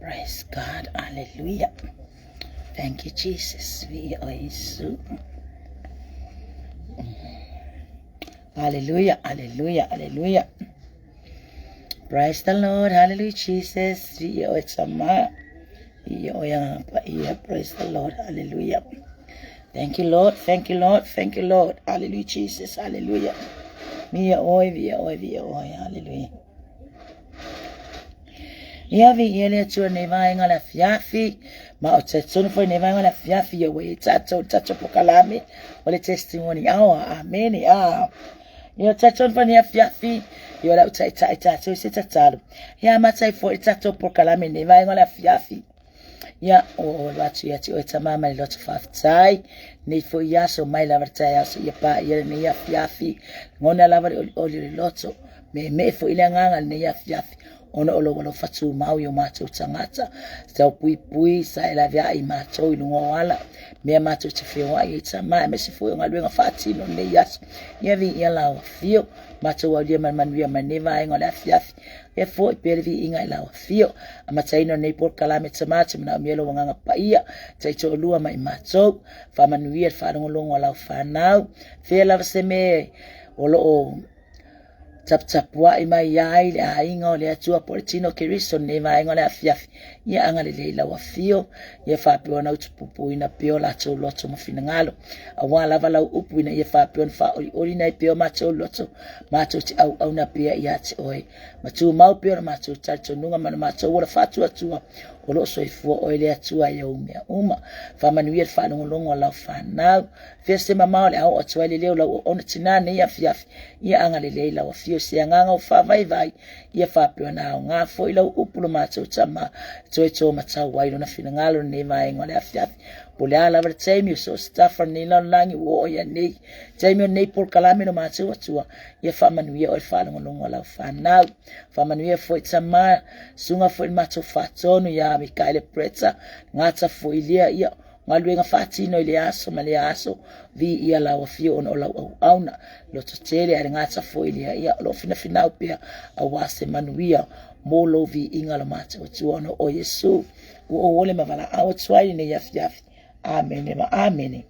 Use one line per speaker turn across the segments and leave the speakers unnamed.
Praise God. Hallelujah. Thank you, Jesus. Viia o Iesu. Hallelujah, hallelujah, hallelujah. Praise the Lord. Hallelujah, Jesus. Viia o Tama. Viia o Ia. Praise the Lord. Hallelujah. Thank you, Lord. Thank you, Lord. Thank you, Lord. Hallelujah, Jesus. Hallelujah. Viia oe, viia oe, viia oe. Hallelujah. Ia viia le Atua nei vaega le afiafi, ma o te tonu foi nei vaega le afiafi ia ua i tātou tātou pokalame o le testimony aoa. Amene. A. Ia o te tonu foi nei afiafi, ia o le au taitai tātou i se tatalo. Ia amata ai foi tātou pokalame nei vaega le afiafi. Ia, o lo atu ia te oe tama ma le loto faafetai. Nei foi aso mai lava le taeao seia paia lenei afiafi. Lagona lava le olioli o le loto. Meemee foi le agaga lenei afiafi ona o lou alofa tumau i o matou tagata. Tau puipui sa e laveai i matou i luga o ala. Mea matou te feoai ai tama, aemaise foi o galuega faatino i lenei aso. Ia viia lau afio. Matou aulia ma le manuia mai lenei vaega o le afiafi. Ia foi pea le viiga i lau afio. Amataina o lenei polokalame tama te manaomia lou agaga paia. Taitoalua ma i matou. Faamanuia le faalogologo a lau fanau. Fea lava se mea o loo taputapuai mai ai le aiga o le Atua po o le tino o Keriso lenei vaega o le afiafi. Ia agalelei lau afio, ia faapea ona utupupuina pea o latou loto ma finagalo. Aua lava lau upu ina ia faapea ona faaolioliina ai pea o matou loto, matou te auauna pea ia te oe. Ma tumau pea o le matou talitonuga ma le matou ola faatuatua o loo soifua oe le Atua i ou mea uma. Faamanuia le faalogologo a lau fanau. Fea se mamao le ao atu ai le leo lau auauna tinā nei afiafi. Ia agalelei lau afio se agaga o faavaivai. Ia faapea ona aoga foi lau upu lo matou tama. Toe tō matau ai lona finagalo lenei vaega o le afiafi. Po le a lava le taimi o so o se tafa o lenei lalolagi ua oo ia nei. Taimi o lenei polokalame lo matou Atua. Ia faamanuia oe le faalogologo a lau fanau. Faamanuia foi tama, susuga foi le matou faatonu ia Mikaele Preta, gata foi lea ia galuega faatino i le aso ma le aso, viia lau afio ona o lau auauna, loto tele ae le gata foi lea ia o loo finafinau pea aua se manuia mo lou viiga lo matou Atua ona o Iesu ua ou ole ma valaau atu ai lenei afiafi. Amene ma amene.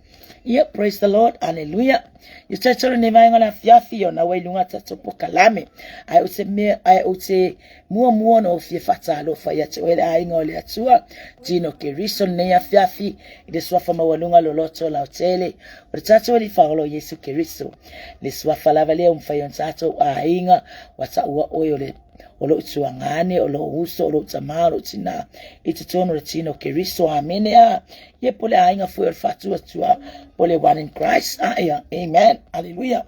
Ia, praise the Lord, hallelujah. Ia tatou lenei vaega o le afiafi, ona ua i luga tatou pokalame. Ae ou te mea, ae ou te muamua ona ou fia faatalofa ia te oe le aiga o le Atua, tino Keriso lenei afiafi, i le suafa maualuga loloto lautele, o le tatou Alii Faaola o Iesu Keriso. Le suafa lava lea ua mafai ona tatou aiga, ua taua oe o le o lou tuagane, o lou uso, o lou tamā, o lou tinā, i totonu o le tino o Keriso. Amene a. Ia po le aiga foi o le faatuatua, po le one in Christ. A ia, amen. Hallelujah.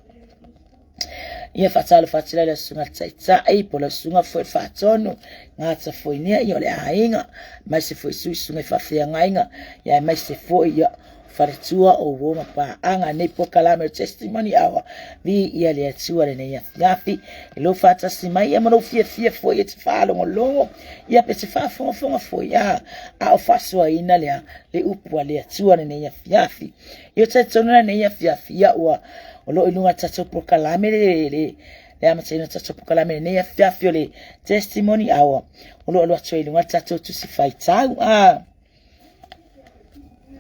Ia faatalofa atu le susuga le taitai, po le susuga foi le faatonu, gata foi nia ia o le aiga, mai se foi sui susuga i faafeagaiga, ia mai se foi ia faletua o uo ma paaga nei polokalame o Testimony Hour. Viia le Atua lenei afiafi, e lou faatasi mai ia ma lou fiafia foi e te faalogologo, ia pe te faafogafoga foi a, a o faasoaina lea le upu a le Atua lenei afiafi. Ia talitonu lenei afiafi, ia ua o loo i luga tatou polokalame le le le amataina o tatou polokalame lenei afiafi o le Testimony Hour, o loo alu atu ai i luga tatou tusi faitau a.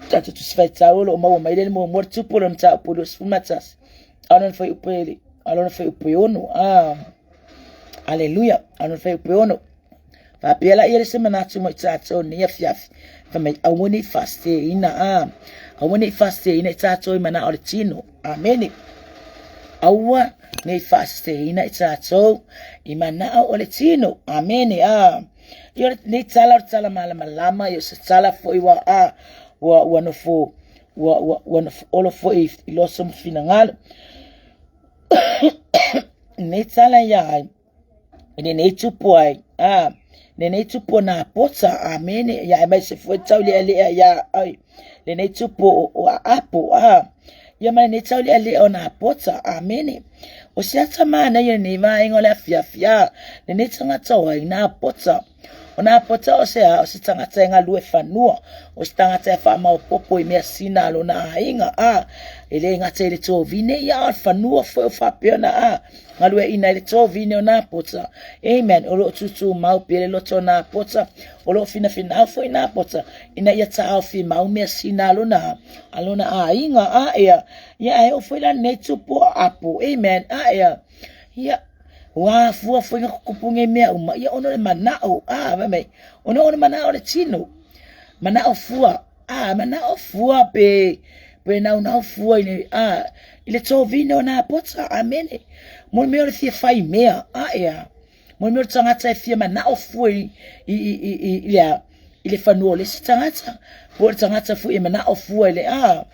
Tatou tusi faitau o lo o maua mai le muamua le tupu o lona mataupu 21. A lona fuaiupu e a lona fuaiupu e 6. A Aleluia. A lona fuaiupu e 6. Faapea la ia le se manatu mo i tatou nei afiafi. Fai mai aua ne i faaseseina a. Aua ne i faaseseina i tatou i manao o le tino. Amene. Aua ne i faaseseina i tatou i manao o le tino. Amene. A. Ia lenei tala o le tala malamalama, ia o se tala foi ua a ua ua nofo ua ua ua nofo olo foi i loso ma finagalo. Lenei tala ia ai i lenei tupu ai a lenei tupu o nā pota amene ia aemaise foi taulealea ia ai lenei tupu o, o aapo a ia ma lenei taulealea o nā pota amene o se ata manaia lenei vaega o le afiafi a lenei tagata o ai nā pota. O Napota o se a, o se tagata e galue fanua, o se tagata e faamaopopo i measina a lona aiga, a, e le gata i le tovine ia, a o le fanua foi o faapea ona a, galueaiina ai le tovine o Napota. Amen. O lo o tutumau pea le loto o Napota, o lo o finafinau foi Napota, ina ia taofi mau measina a lona, a lona aiga, a, ia, ia ae oo foi la lenei tupu o Apo. Amen. A, ia, ia, Ua afua foi na tutupu nei mea uma, ia ona o le manao, a, fai mai, ona o le manao o le tino, manao fua, a, manao fua pe, pe naunau fua i le, a, i le tovine o Napota, amene. Mo le mea o le fia fai mea, a, ea, mo le mea o le tagata e fia manao fua i, i, i, i, i, i le a, i le fanua o le isi tagata, po o le tagata foi e manao fua i le, a,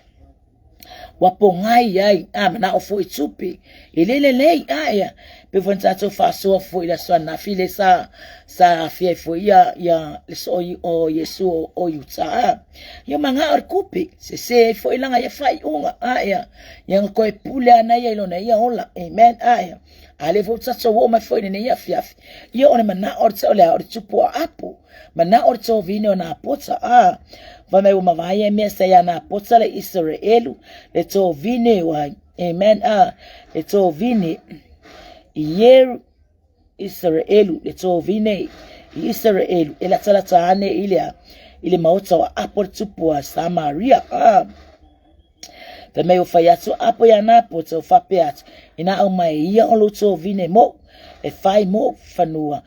ua pogai ai, a manao foi i tupe, e le lelei, a ea, pei foi ona tatou faasoa foi i le aso ananafi lea sa, sa afia ai foi ia, ia le soo o Iesu o, o Iuta, a. Ia manao le kupe, sese ai foi lana ia faaiuga, a ea, ia na toe pule ana ia i lona ia ola, amen, a ea. A lea foi ua tatou oo mai foi i lenei afiafi, ia o le manao o le, o le, o le tupu o Apo, Manao le tovine o Napota, a fai mai ua mavae ai mea sa ia Napota le Isaraelu, le tovine ua, amen, a, le tovine i Ieru Isaraelu, le tovine i Isaraelu, e latalata ane i le, i le maota o Apo le tupu a Samaria, a. Fai mai ua fai atu Apo iā Napota ua faapea atu, Inā aumai ia o lou tovine moʻu, e fai moʻu fanua,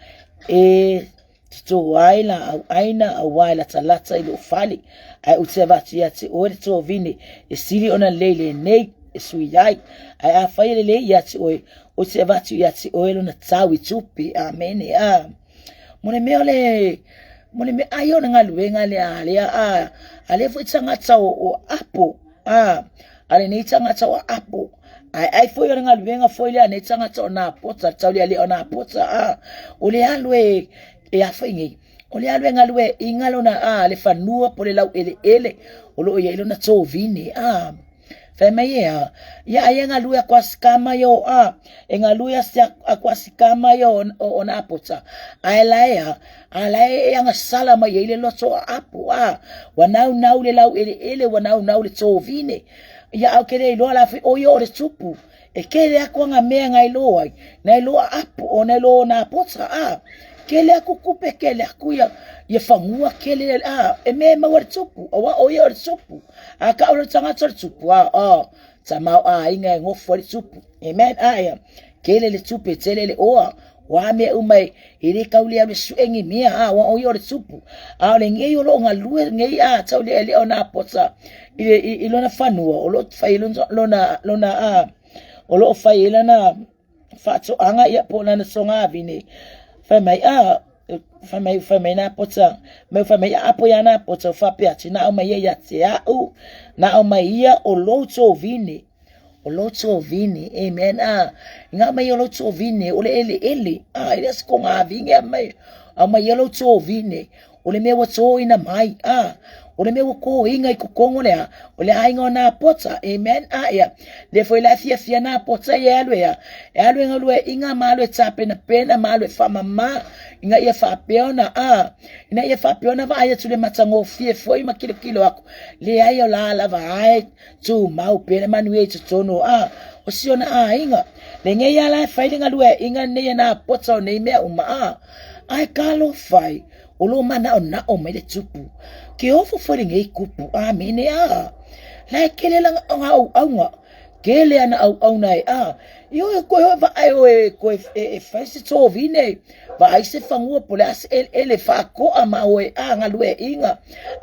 e Totō ai laau ʻaina auā e latalata i lou fale, ae ou te avatu ia te oe le tovine e sili ona lelei lenei e sui ai. Ae afai e lelei ia te oe, ou te avatu ia te oe lona tau i tupe. Amene. A. Mo le mea o le, mo le mea, ai o le galuega lea a lea, a, a lea foi tagata o, o Apo, a, a lenei tagata o Apo, Ae ai foi o le galuega foi lea a nei tagata o Napota, le taulealea o Napota, a, o le alu e, e a foi nei, o le alu e galueaiina lona, a, le fanua po o le laueleele o lo o i ai lona tovine, a. Fai mai e a, ia ai e galue a kuasikama ia o, a, e galue a kuasikama ia o, o, o Napota, ae la e a, a la e agasala mai ai le loto o Apo, a, ua naunau le laueleele, ua naunau le tovine, Ia au ke le iloa la foi o ia o le tupu. E kele aku anga mea ngai lo ai, nai lo a apo o nai lo na pota a. Kele aku kupe kele aku ia ia fangua kele a e me maua le tupu aua o ia o le tupu. A ka o le tagata o le tupu a o tamao a inga e ngofo ai le tupu. Amen a ia kele le tupe tele le oa o a mea uma e e le kau le alu e sue ni mea a ua o ia o le tupu. A o lenei o lo o galue nei a tau lealea o Napota i, le, i, i lona fanua o lo o fai lona, lona, lona a o lo o fai ai lana faatoaga ia po o lana togavine. Fai mai a fai mai fai mai Napota mai fai mai a apo ia Napota o faapea atu na aumai ia ia te au na aumai ia o lou tovine O lou tovine, amen, a, i ngā mai o lou tovine, o le eleele, a, e le o se kogavine a mai, a mai ia lou tovine, o le mea ua tōina mai, a, o le mea ua kōinga i kokongo le a, o le aiga o Napota, amen, a, ia, lea foi la e fiafia Napota ia e alu e a, e alu e galue iga ma alu e tapenapena ma alu e faamama, ina ia faapea ona, a, ina ia faapea ona vaai atu le matagofie foi ma kilokilo aku, leai o la lava ai, Tumau pea le manuia i totonu a o si ona aiga. Lenei a la e fai le galueaiga lenei e Napota o nei mea uma a. Ae talofa e, o lo manaonao mai le tupu. Ke ofo foi lenei kupu, amene a. La e kele lana auauga, kele ana auauna e a. I oe koe oe vaai oe koe e, e fai se tovine, vaai se fanua po o le a se eleele faatoa ma oe a galueaiga.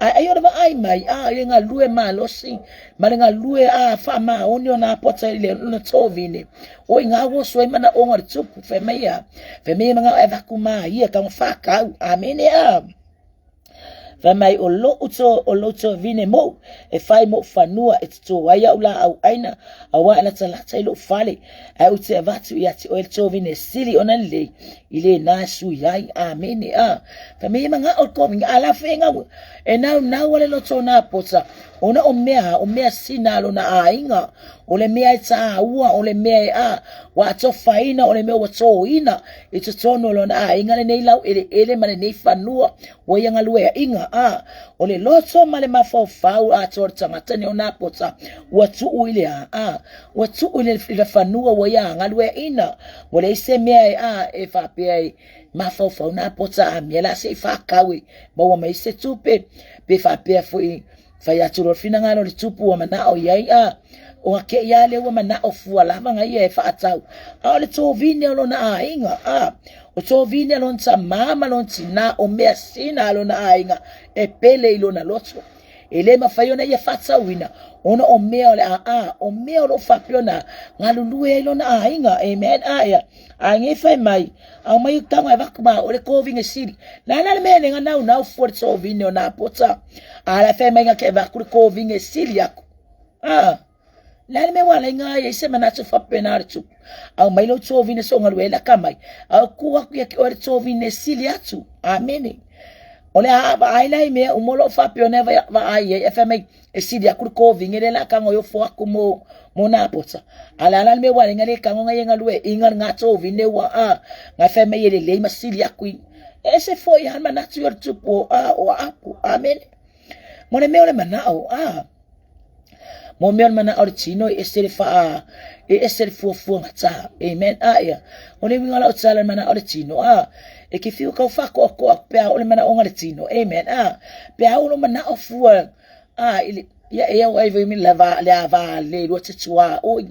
Ae ai o le vaai mai a i le galue malosi ma le galue a faamaoni o Napota i le lona tovine. O i ngā oso ai manaoga o le tupu, fai mai a, fai mai e manao e avaku ma ia ka whakau. Amene a. Fai mai o lo'u to o lou tovine mo'u e fai mo'u fanua e toto ai a'u laau aina auā e latalata i lo'u fale, ae ou te avatu ia te oe le tovine e sili ona lelei i lena e sui ai. Amene. A fai mai e maga'o le kovine a la foi e gau e naunau a le loto o Napota ona o mea o mea sina a lona aiga o le mea e tāua o le mea e a ua atofaina o le mea ua tōina i totonu o lona aiga lenei laueleele ma lenei fanua ua ia galueaʻiga a o le loto ma le mafaufau atoa o le tagata nei o Napota ua tuu i le a a ua tuu i le fanua ua ia galueaʻina ua leai se mea e a e faapea e mafaufau Napota a mea la se i faakau e maua mai se tupe pe faapea foi fai atu loa le finagalo o le tupu ua manao i ai a o ake ia lea ua manao fua lava nga ia e faatau a o le tovine o lona aiga a o tovine a lona tamā ma lona tinā o mea sina a lona aiga e pele i lona loto e le mafai ona ia faatauina ona o mea o le aa o mea o loo faapea ona galulue ai lona aiga. Amen. A ia a nge fai mai au mai tanga e vaku ma o le kovinge sili la la le mea le nau nau fua le tovine o Napota a la fai mai nga ke vaku le kovinge sili aku a la le mea wala inga ia se manatu fapena le tupu au mai lo tovine so ngalu e laka mai au ku aku ia ke o le tovine sili atu. Amene. O le a vaai la i mea uma o loo faapea ona vaai ai e fai mai e sili aku le kovinge le la kango yo fo aku mo mo Napota a le ala le mea ua lenga le kango nga yenga lue inga nga tovine ua a nga fai mai e lelei ma sili aku i e se foi han manatu yo tupu a o apu. Amen. Mo le mea o le manao a mo mea o le manao o le tino e ese le faa e ese le fuafuaga tā. Amen. A ia o le uiga la o tala le manao o le tino a e ke fiu kau whakoakoa pe a o le manaonga le tino. Amen. A pe a o lo manao fua a i le ia e au ai vai mi le va le ava le lua te tua oi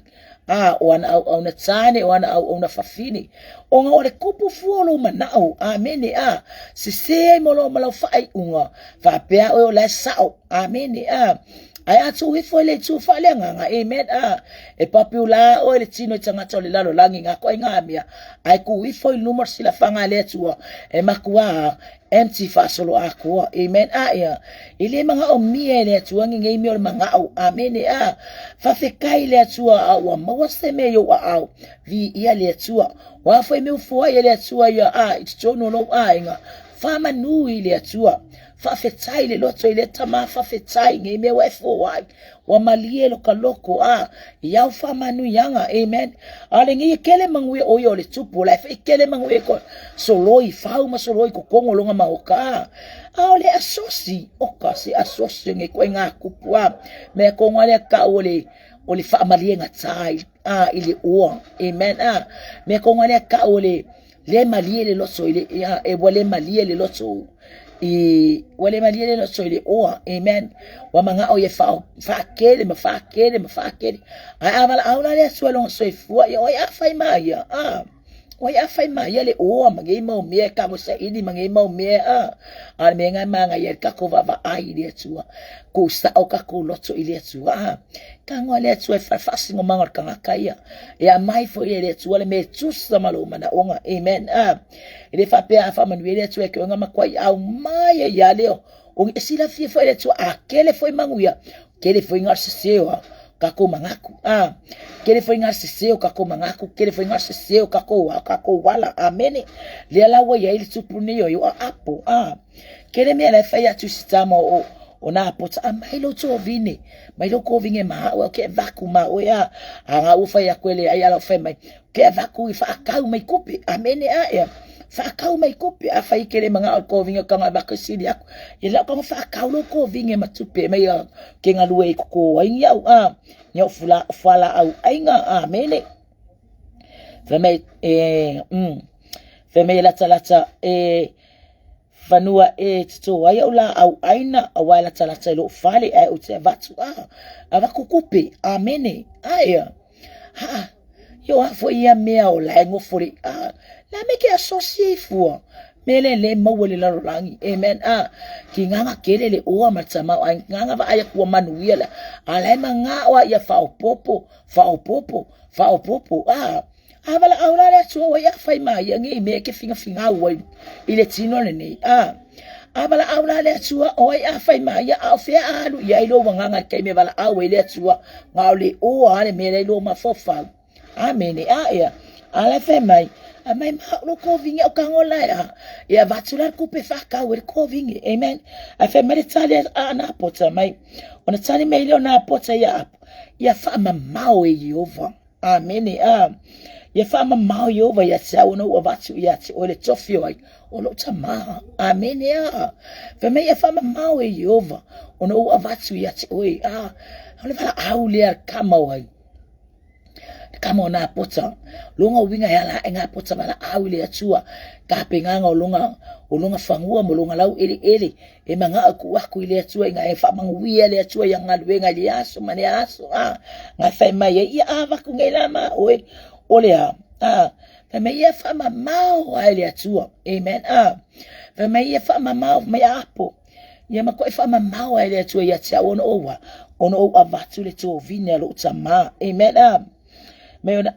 a o ana au au na tane o ana au au na fafine o nga o le kupu fua o lou manao. Amene. A sese ai mo lo ma lau faaiuga faapea oe o la e sao. Amene. A ae a tuu ifo i le itu faaleagaga. Amen. A e papiula oe le tino i tagata o le lalolagi ngā koe ngā mea ae kū ifo i luma o le silafaga a le Atua e makuā empty faasolo atoa. Amen. A ia i le magaomia e le Atua ngei mea o le magao. Amene. A faafetai le Atua a ua maua se mea i ou aao viia le Atua ua foi mea ufoai e le Atua ia a i totonu o lou aiga faamanu i le Atua faafetai le loto i le tama faafetai ngei mea ua e foai ua malie lo ka loko a i au faamanuiaga. Amen. A le ngei kele manguia o ia o le tupu la e kele manguia ko soloi fau ma soloi kokongo longa maoka a o le asosi o ka se asosi nge ko ngā kupu a me ko ngā le ka o le o le faamaliega tai a i le oa. Amen. A me ko ngā le ka o le le malie le loto i le ia e ua le malie le loto i ua le malie le loto i le oa. Amen. Ua magao ia fa faakele ma faakele ma faakele ae a valaau la le Atua longa soifua ia oi a fai mai ia a oi a fai mai ia le oa ma ngei mau mea ka mo saili ma ngei mau mea a a le mea ngai manga ia ka ko vaavaai i le Atua ku sao ka ko loto i le Atua a ka ngoa le Atua e fa faasinomaga o le tagata ia e aumai foi e le Atua le mea e tusa ma lou manaoga. Amen. A e le faapea a faamanuia le Atua e ke oga makuai aumai ai ia leo o e silafia foi e le Atua a kele foi manuia kele foi ngā sese o kākou mangaku. A kele foi ngā sese o kākou mangaku kele foi ngā sese o kākou a kākou wala. Amene. Lea la ua iai le tupu nei o i o apo. A kele mea la e fai atu i se tama o o Napota a mai lou tovine mai lou kovinge ma au ke vaku ma oe a a ngā ua fai aku ele ai ala o fai mai ke vaku i whaakau mai kupe. Amene. A ia whaakau mai kupe a fai kele manga o kovinge ka ngā vaku sili aku ia lau ka whaakau lou kovinge ma tupe mai a ke ngā lue i koko ai ngi au a ngi au fula fuala au ainga. Amene. Fai mai e fai mai lata lata e fanua e toto ai au la au aina au ai lata lata i lou fale ae ou te avatu a avaku kupe. Amene. Aia ha yo a foi ia mea o la e ngofo le a la me ke asosi fua me le le maua le lalolagi. Amen. A ki nganga kele le oa ma tama ai nganga va ai kua manuia la a la e mangao a ia faopopo faopopo faopopo a a valaau la le Atua ua ia fai mai ia ngei mea ke fingafingau ai i le tino lenei. A A valaau la le Atua, o ai a fai mai ia, a o fea a alu i ai lou agaga i le taimi e valaau ai le Atua, na o le oa a le mea lea i lou mafaufau. Amene. A ia, a la fai mai, a mai ma lo kovine o kango la ia. Ia avatu la le kupe whakau e le kovine. Amen. A fai mai le tali a na pota mai. Ona tali mai lea o na pota ia apo. Ia whaamamao e Iova. Amene. A ia whaamamao Iova ia te au ona ua avatu ia te oe le tofi o ai o lou tama. Amene. A fai mai ia whaamamao e Iova ona ua avatu ia te oe. A o le valaau lea kama o ai. Kama o nā pota, longa uiga e ala ae ngā pota valaau i le Atua, tapenaga o longa, o longa fanua mo longa lau eleele, e manao ku aku i le Atua ina e faamanuia le Atua ia galuega i le aso ma le aso, a, nga fai mai ai, ia a vaku nei la ma oe, o le a, a, fai mai ia faamamao ae le Atua, amen, a, fai mai ia faamamao mai apo, Ia matuai faamamao ai le Atua ia te au ona ou a, ona ou avatu le tovine a lou tamā. Amen. A. Mai ona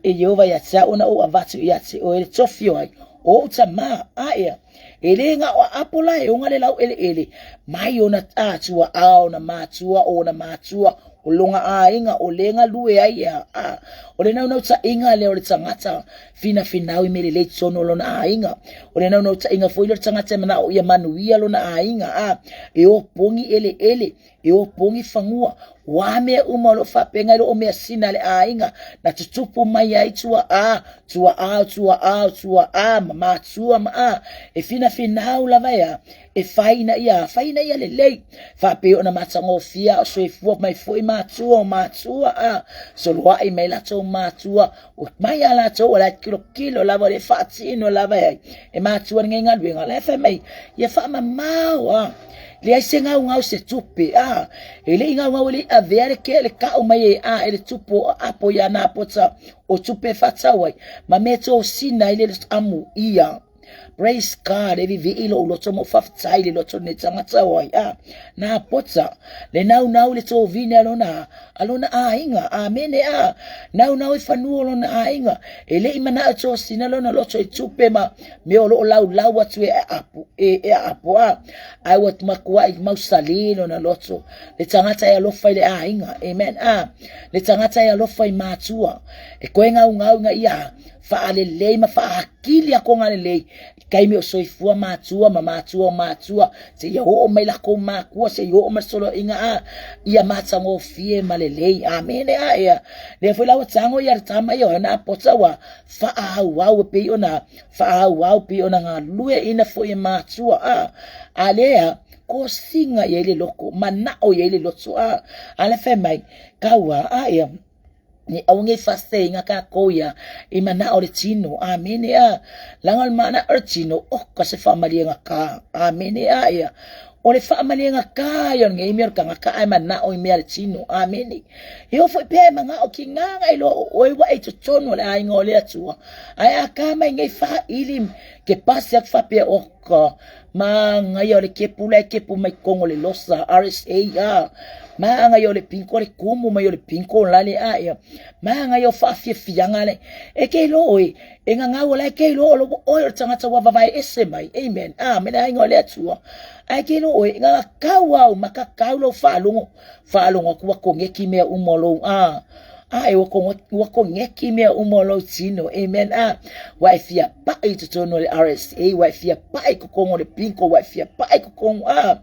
e Iehova ia te au ona ou avatu ia te oe le tofi o ai, o ou tamā. A ea, e le nga o aapo la e oga le lau eleele, mai ona atua a ona matua o ona matua, o longa aiga o le galue ai ia. A, o le naunautaiga lea o le tagata finafinau i mea lelei totonu o lona aiga. O le naunautaiga foi lea o le tagata e manao ia manuia lona aiga, a, e opogi eleele, e opogi fanua, o a mea uma o lo o faapena i loo measina a le aiga, na tutupu mai ai tuaa, tuaa, tuaa, tuaa, ma matua ma a, e finafinau lava e a, e fai ina ia, fai ina ia lelei, faapei ona matagofie a o soifua mai foi matua o matua, a, soloai mai latou matua, O mai a latou o la e kilokilo lava o le faatino lava e ai e matua lenei galuega la e fai mai ia faamamao a leai se gaugau se tupe a e le i gaugau e le i avea le ke le kau mai e a e le tupu o apo ia Napota o tupe e faatau ai ma mea tosina ai le amu ia. Praise God, e vivii lou loto mo faafetai le loto nei tagata o ai a. Nā pota, le naunau le tovine a lona, a lona aiga, amene a. Naunau i fanua o lona aiga, e le i manao e tosina lona loto i tupe ma mea o loo laulau atu e apu, e, e apo a. Ae ua makuai mausali lona loto, le tagata e alofa i le aiga, amen a. Le tagata e alofa i matua, e koe gaugau ina ia faalelei ma faakili akoga lelei i taimi o soifua matua ma matua o matua seia oo mai lakou makua seia oo mai soloaiga a ia matagofie ma lelei. Amene. A ea lea foi la ua tago ia le tama ia ona pota ua faaauau e pei ona faaauau pei ona galue ina foi e matua a a lea kosiga i ai le loko manao i ai le loto a a le fai mai kaua a ea Ne aua nei faasesēina kākou ia i manao o le tino. Amene a. Leaga o le manao o le tino, oka se faamaliega kā. Amene a ia. O le faamaliega kā ia o lenei mea o le tagata ae manao i mea a le tino. Amene. E oo foi pea e manao ki gaga i loa o oe ua e i totonu o le aiga o le Atua. Ae a kā mai nei faili ke pasi atu faapea oka Māngaia o le kepu la e kepu mai totonu o le losa RSA a. Māngaia o le pinko le kumu mai o le pinko la le a ia. Māngaia o faafiafiaga le. E ke iloa oe, e gagau o la e ke iloa o lo oe o le tagata ua vavae ese mai. Amen. A, me le aiga o le Atua. Ae ke iloa oe, e gagakau au, makakau lou faalogo. Faalogo atu ua koneki mea uma o lou a. A e ua koneki mea uma o lou tino. Amen. A, ua e fia paʻi i totonu o le RSA, ua e fia paʻi i totonu o le bingo, ua e fia paʻi i totonu a.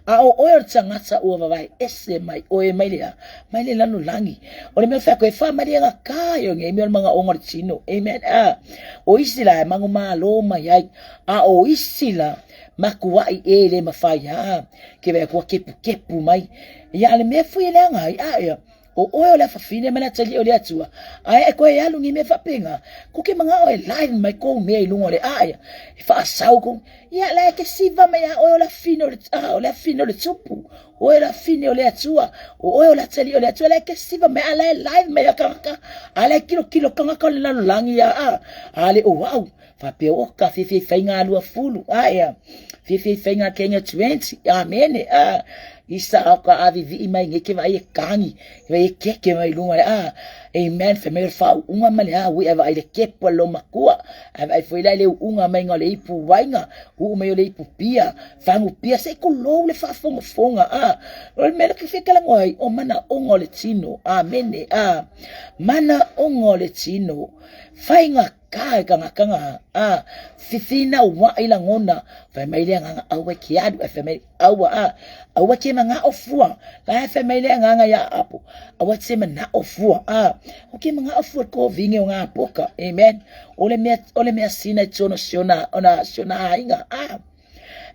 A o oe o le tagata ua vavae ese mai oe mai le a, mai le lalolagi. O le mea fai atu e faamaliega kā i o nei mea o le manaoga o le tino. Amen. A, o isi la e manumalo mai ai, a o isi la makuaʻi ʻē le mafai a ke wai atu kepukepu mai. Ia a le mea foi e leaga ai, a ea, o oe o le afafine ma le atalii o le Atua, ae e koe alu ni mea faapena, ko ke manaʻo e live mai kou mea i luga o le a ea, e faasau kou, ia la e ke siva mai a oe o le afafine o le, a, o le afafine o le tupu, oe o le afafine o le Atua, o oe o le atalii o le Atua, la e ke siva mai, a la e live mai a kangaka, a la e kilokilo kangaka o le lalolagi ia, a, a le o au, Faapea oka fiafia i faiga 20, a ea, fiafia i faiga kenya 20, amene, a. Isa au ka avivi'i mai nei ke vaai e kagi, ke vaai e keke mai luga le a. Amen. Fai mai o le faauuga ma le a ui ai vaai le kepu a le loomatua. Ae vaai foi la i le uuga maiga o le ipu uaina, uu mai o le ipu pia, fagu pia, se i tulou le faafogafoga a. O le mea lea ou te fia talanoa ai, o manaoga o le tino. Amene. A. Manaoga o le tino. Faigata e tagata na a. Fefinauai lagona. Fai mai le agaga aua e te alu, ae fai mai aua a. Aua e te manao fua. La e fai mai le agaga ia Apo, aua e te manao fua a. Ou te manao fua i le kovine o ngā poka. Amen. O le mea, o le mea sina i totonu o si ona, ona, si ona aiga. A.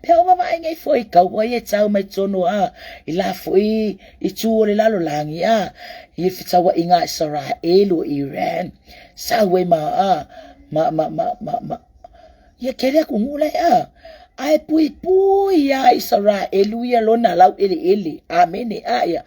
Pea o vavaai nei foi kaua ia e tau mai totonu a, i la foi i tū o le lalolagi a, i fetauaiga a Isaraelu o Iran. Sau ai ma a, ma, ma, ma, ma, ma, ia kele atunuu la e a. Ae puipui ia Isaraelu ia lona laueleele. Amene a ia.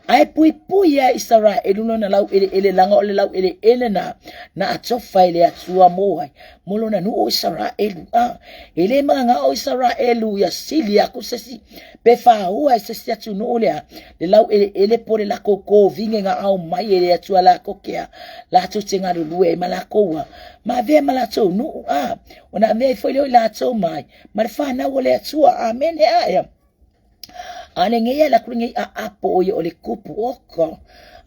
Ae puipui ia Isaraelu lona laueleele laga o le laueleele na na atofa e le Atua mo ai mo lona nuu o Isaraelu. A e le magagao o Isaraelu ia sili aku se isi pe faaua e se isi atunuu lea le laueleele po o le lakou kovine na aumai e le Atua latou te a latou te galulue ai ma lakou a ma avea ma latou nuu a ona avea ai foi lea o i latou mai ma le fanau o le Atua. Amene a ia. A lenei ala atu lenei aapo o ia o le kupu oka.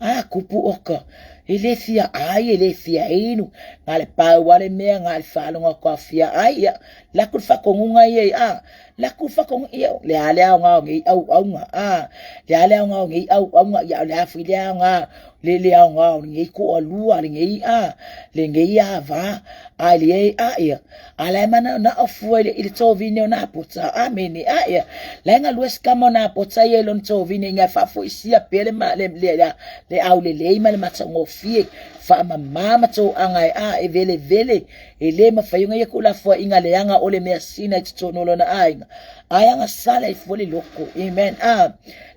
A kupu oka. E le fia ai, e le fia inu. Na le pau a le mea, na le faalogo atu a fia ai. Ia, laku le faatonuga ia i a. Laku le faatonuga ia, le a le aoga o nei auauna. A, le a le aoga o nei auauna. Ia, o le a foi le aoga le le aoga o lenei toalua, lenei a, lenei ava, a le a ia, a la e manaonao fua i le, i le tovine o Napota, amene, a ia, la e galue se tama o Napota ia i lona tovine ina e faafoisia pea le, le, le, le, le aulelei ma le matagofie, faamama ma toaga e a, e velevele, e le mafai ona ia tuulafoaiga leaga o le measina i totonu o lona aiga, ae agasala ai fua le loko, amen, a,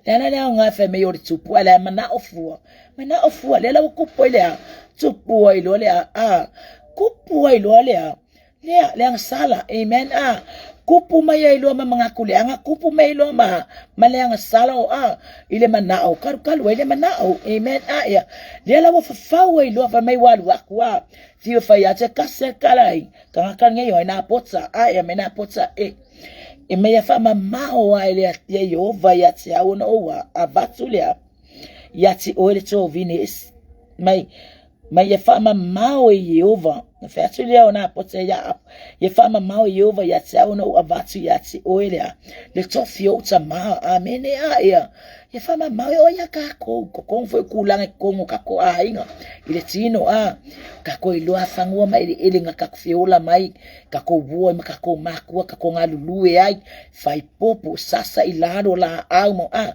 Le ala le aoga e fai mai o le tupu, ae la e manao fua. Manao fua, lea la ua tupu ai le a? Tupu ai loa le a, a. Tupu ai loa le a? Lea, le agasala, amen, a. Tupu mai ai loa ma manatu leaga, tupu mai ai loa ma, ma le agasala o a, i le manao, kalukalu ai le manao, amen, a, ia. Lea la ua fafau ai loa, fai mai ua alu aku, a. Fiu e fai atu e kasi e kala ai, tagata nei o ai nā pota, a ia me nā pota e. E mea faamamao ai le ia Iehova ia te au ona ou avatu lea ia te oe le tovine mai mai ia faamamao e Iehova. Na fai atu lea o nā pota ia Apo, ia faamamao e Iehova ia te au ona ou avatu ia te oe lea le tofi o ou tamā. Amene a ia. Ia faamamao e oe ia kākou, totonu foi o tulaga i totonu o kākou aiga, i le tino a, kākou iloa fanua ma eleele na kākou feola mai, kākou ua ma kākou mākua, kākou galulue ai, fai popo, sasa i lalo laau ma a,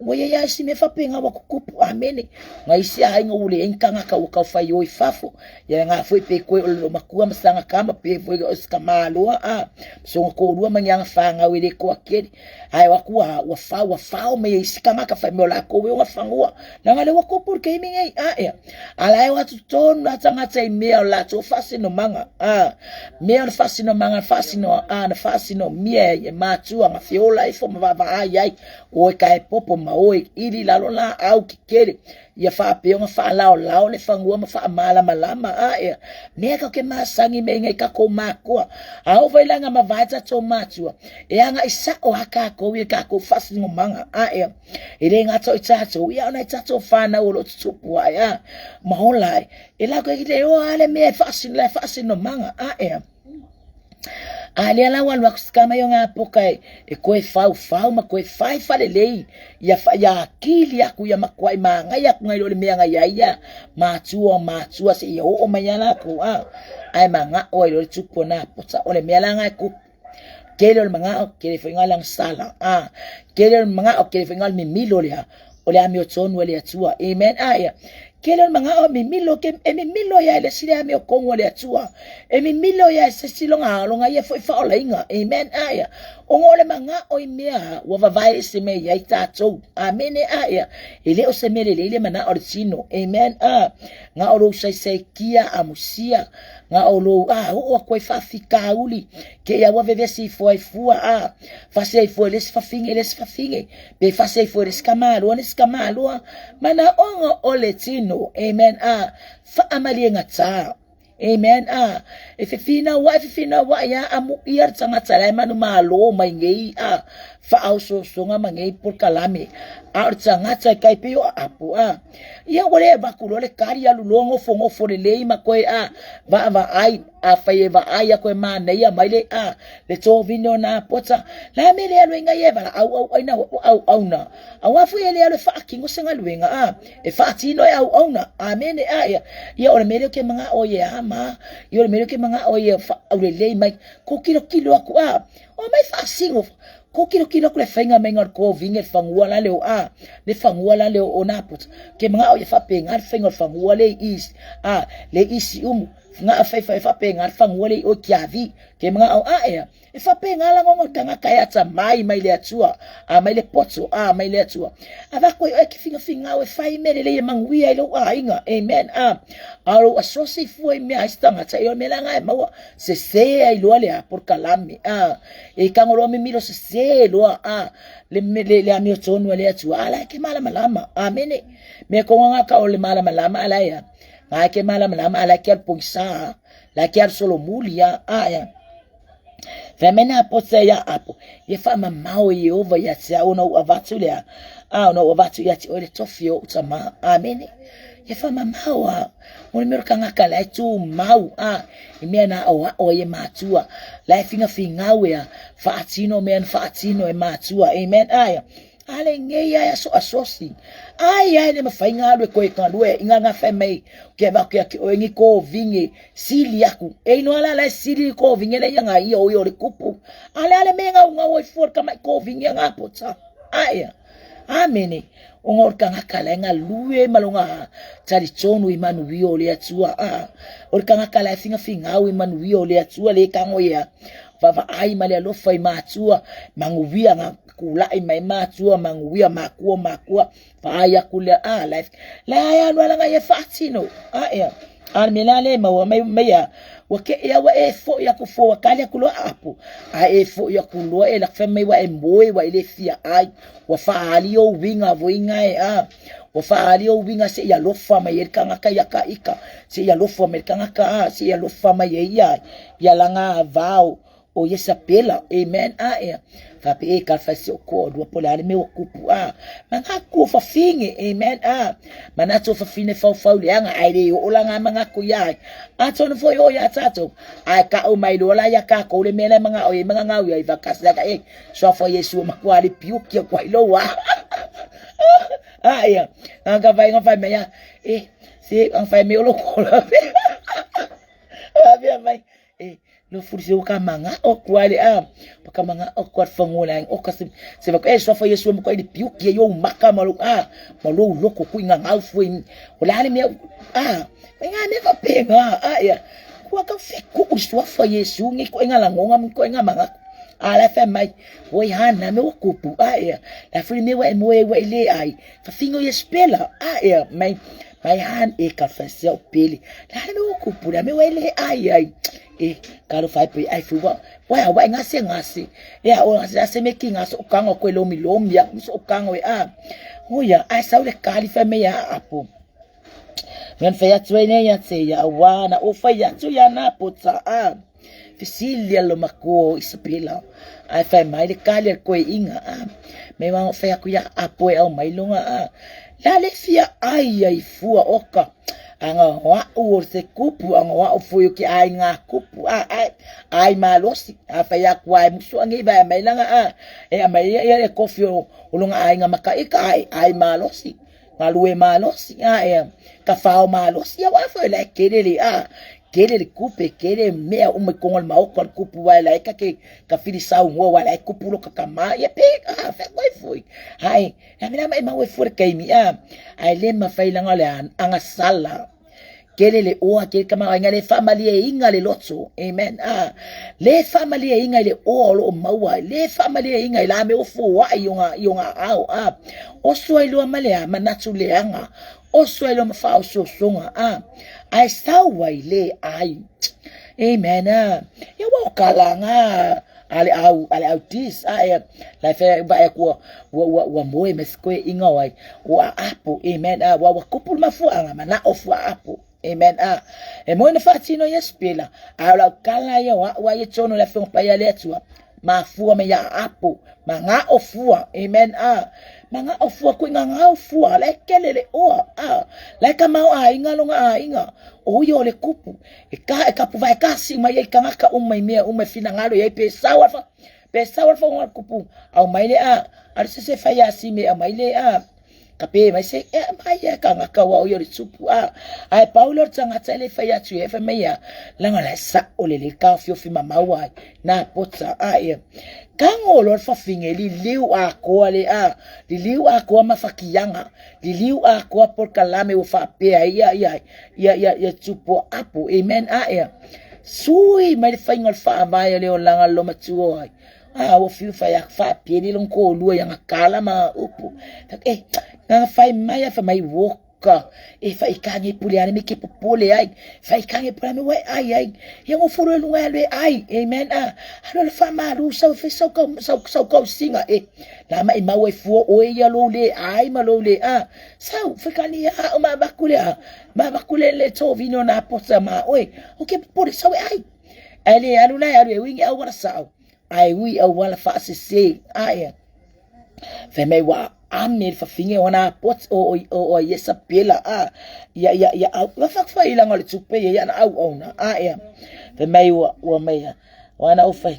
ua iai a isi mea faapena ua tutupu, amene. Na isi aiga ua leai ni tagata ua tau fai o i fafo, ia na foi pe koe o le loomatua ma sana tama, pe foi o se tamaloa a, soona toalua ma ni ana fanau e le toatele. Ae o atu a, ua fao, ua fao mai e isi tagata fai mai o lakou e ona fanua. Leaga lea ua tupu le taimi nei, a ea. A la e o atu tonu la tagata i mea o latou faasinomaga, a, mea o le faasinomaga na faasino, a, na faasinomia e matua na feola ifo ma vaavaai ai, o e taepopo ma o e ili lalo laau kekele. Ia faapea ona faalaolao le fanua ma faamalamalama a ea mea tatou te masani meinga i tatou matua. A oo foi la ina mavae tatou matua, e agai sao lava tatou i le tatou faasinomaga a ea. E le gata o i tatou, ia a o nai tatou fanau o lo o tutupu ae a ma ola ai. E latou te iloa lava le mea e faasino, le faasinomaga a ea. A lea la ua alu atu se tama i ona poka e, e koe faufau ma koe fai falelei ia, ia akili aku ia makuai magai aku ngai lo le mea ngai ai ia matua o matua se ia oo mai ia lakou a ae magao ai lo le tupu o nā pota o le mea la ngai kupu kele o le magao kele foi ngai lang sala a kele o le magao kele foi ngai le mimilo lea o le amiotonu a le Atua. Amen. A ia. Kele o le magao e mimilo ke e mimilo ia le sile ame o kongu le atua. E mimilo ia se silonga longa ia foi faolainga. Amen. Aia. Ona o le magao i mea ua vavae ese mai ai tatou. Amene. Aia. E le o se mea lelei le manao o le tino. Amen. A. Nga o lou saisaikia amusia. Nga o lou a oo atu ai faafitauli. Ke ia ua vevesi ifo ai fua a. Fasi ai fua le isi fafine le isi fafine. Pe fasi ai fua le isi tamāloa le isi tamāloa. Manaoga o le tino. Amen. A. Faamaliegata. Amen. A. E fefinauaʻi, fefinauaʻi a amuia le tagata la e manumalo mai nei a faaosoosoga ma nei polokalame. A o le tagata e tai pei o aapo a. Ia ua le avatu loa le kali alu loa nofonofo lelei ma toe a vaavaai a fai e vaai aku e manaia mai le a le tovine o nā pota. La me le alu ai ngai e valaau auaina ua auauna. Auā foi e le alu e faatino se galuega a e faatino e auauna. Amene. A ia ia o le mea lea ou te manao ai e a ma ia o le mea lea ou te manao ai e faaulelei mai ko kilokilo aku a o mai faasino ko kilokilo aku le faiga mai o le kovine le fanua la leo a le fanua la leo o Napota ke manao ia faapena le faiga o le fanua le i a le i Siumu nga fai fai faapena le fanua le i o Kiavi ke manao a ea E faapena lagoga o le tagata e atamai mai le Atua, a mai le poto, a mai le Atua. Avatu ai oe ke figafigau e fai mea lelei e manuia ai lou aiga. Amen. A, a o lou asosi i fua i mea a isi tagata, e o le mea la na e maua, sese ai loa le a polokalame. A, e tago loa mimilo sese loa, a, le, le, le amiotonu a le Atua, a la e ke malamalama. Amene. Mea konga nga ka o le malamalama a la e a. Nga e ke malamalama a la e ke alu pogisa, la e ke alu solomuli, a, a, e a. Fai mai nā pota iā Apo, Ia faamamao e Ieova ia te au ona ou avatu lea, a ona ou avatu ia te oe le tofi o ou tamā. Amene. Ia faamamao a, mo le mea o le kangaka la e tumau, a, i mea na aʻoaʻo ai e matua, la e figafigau e a, faatino mea na faatino e matua. Amen. Ae, a le ngei ai aso asosi. Ai ai le mawhai ngā lue koe ka lue i ngā ngā whai mai ke wā ke ake oe ngi kō vinge sili aku. E inoa la la e sili i kō vinge le ia ngā ia o i o le kupu. A le ale me ngau ngau oi fua ka mai kō vinge ngā pota. Aia. Amene. O ngā orka ngā kala e ngā lue ma longa tari tonu i manu i o le atua. A. Orka ngā kala e finga fingau i manu i o le atua le kango ia. Vavaai ma le alofa i mātua, manuia ngā kulaʻi mai mātua, manuia mākua mākua, vaai aku lea, a life, la ai alu ala ngai e faatino, a ea, a le mea la le maua mai mai a, ua ke ea ua e foʻi aku fua, ua kali aku loa aapo, a e foʻi aku loa e lak mai ua e moe ua i le fia ai, ua faali ou winga voinga e a, ua faali ou winga se i alofa mai e le kangaka ia ka ika, se i alofa mai le kangaka a, se i alofa mai e ia, ia langa vao o Iesapela, amen, a ea, fape e ka fai se o ko lua po le ale me o kupu a, ma ngā kua whawhinge, amen, a, mana tō whawhine whau whau le anga, ai le o ola ngā manga ko ia ai, a tōna foi o ia tātou, ai ka o mai loa la ia ka ko le mele manga o e manga ngau ia i whakasa ka e, soa fo Yesu ma kua le piuki o kua ilo a, a ia, ngā ka whai ngā whai mea, e, se, ngā whai me o lo kola, a mai, e, no fuli se ka manga o kua le a pa ka manga o kua fango la o ka se se va e sofa yesu mo ko ile piuki yo maka ma lo a ma lo loko ku inga ngau fu o la le me a nga me va penga a ya kua ka fi ku u sofa yesu ngi ko inga la ngonga mo ko inga manga a la fa mai oi hana me o kupu a ya la fuli me wa e mo e wa ile ai fa fingo yesu pela a ya mai Mai han e ka fasi au pele. La le o kupu la me wa le ai ai. E ka lo fai pe ai fu wa. Wa wa nga se nga se. E a o nga se me ki nga so ka ngo ko lomi lomi ya so ka ngo e a. O ya ai sa le kali fa me ya apo. Men fa ya tswe ne ya tse ya wa na o fa ya tsu ya na potsa a. Fesili a lo makua o Isabela, ae fai mai le kali a le koeʻiga, a me wa fai aku ia apo e au mai longa, a la le fia ai ai fua oka, anga oaʻu o se kupu, anga oaʻu foi o ke aiga kupu, a ai, ai malosi, a fai aku ai musu angi vai mai langa, a e amai ia ia le kofi o, o longa aiga makaʻika, ai, ai malosi. Galue malosi, a e ka whao malosi, a wa foi la kele le, a. Kele le kupe, kele mea uma i konga le maoka le kupu wae la e kake ka fili saungoa wae la e kupu lo kakama ia pe a fe koe foi. Hai, na mea mai mau e fua le kaimi a. Ai le mawhai langa le anga sala. Kele le oa kele kama ai le faamalie inga le loto. Amen. A le faamalie inga le oa o lo o maua. Le faamalie inga i la me ofu wa i onga i onga ao a. Oso ai lua male a manatu leanga. Oso ai lua ma faaosoosoga a. Ae sau ai le ai. Amen. A. Ia ua o kalanga a le au a le au dis a e la fe ba e kua ua ua ua moe me skoe inga wai ua apo. Amen. A ua ua kupu ma fuanga mana o fua apo. Amen. A e moe na faatino ia spela a o lau kala ia wa wa ia tsono le afioga paia le Atua mafua me ia apo ma ngā o fua. Amen. A ma ngā o fua kui ngā ngā o fua le kele le oa a le ka mau a inga longa a inga o ia o le kupu e ka e kapu vai kasi mai ai kangaka uma i mea uma e finagalo i ai pe sau alfa pe sau alfa o kupu au mai le a ale se se fai asi me au mai le a ka pe mai se e mai e kangaka wa o ia o le tupu a ae pau le o le tagata e le fai atu e fai mai ia langa la sa o le le ka fiofi mamau ai na pota a ia kango lo le fafine liliu a koa le a liliu a koa mafakianga liliu a koa polokalame ua faapea ia ia ia ia ia tupu apo. Amen. A ia sui mai le faiga o le faavae o le olaga lo matua ai a ua fiu fai a faapeli long ko lua ia kala ma upu e nga fai mai a fa mai woka e fai kange pule ale me ke popole ai fai kange pule me wai ai ai ia ngo fulu lunga le ai. Amen. A alo le fa malu sau fe sau kau sau sau kau singa e la mai mau e fua o ia lo le ai ma lo le a sau fai kani a o ma bakule a ma bakule le to vino na pota ma oi o ke popole sau e ai ai le alu la alu e wingi au wala sau ai ui au wala fa se se ai fe mai wa ame le fafinge ona pot o o o o yesa pela a ia ia ia au wa fa fa ila ngole tupe ia ia na au au na a ia fe mai wa wa mai ia wana o fai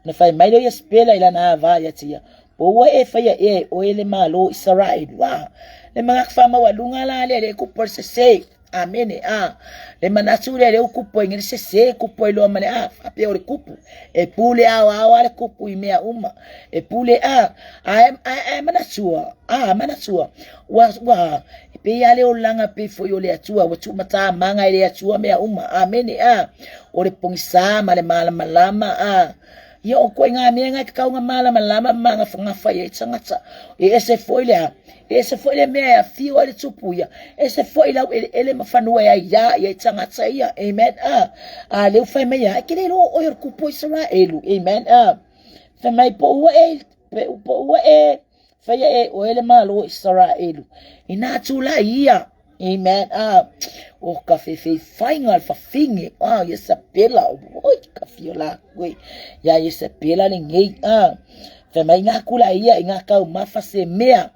na fai mai lo ia spela ila na va ia tia po ua e fai e o ele malo Israel wa le mga fa ma wa lunga la le le ku por se se amene a le manatu le le kupu i se se kupu i loa male a faapea o le kupu e pule ao ao a le kupu i mea uma e pule a a a manatua a manatua ua ua e pei a le olaga pei foi o le Atua ua tuumatamaga i le Atua mea uma. Amene a o le pogisā ma le malamalama a ia o koe ngā mea ngai kakau malamalama ma ngawhangafa i ai tagata e ese foi le a e ese foi le mea e afio ai le tupu ia ese foi lau ele ele ma fanua e ai ia i ai tagata ia. Amen. A a leu fai mai ia e ke le lo o le kupu Israelu. Amen. A fai mai po ua e pe po ua e fai e o ele malo Israelu ina tula ia. Amen. A o ka fefe fainga le fafinge a ia sapela oi ka fiola koe ia ia sapela le ngei a fai mai ngā kula ia i ngā kau mafa se mea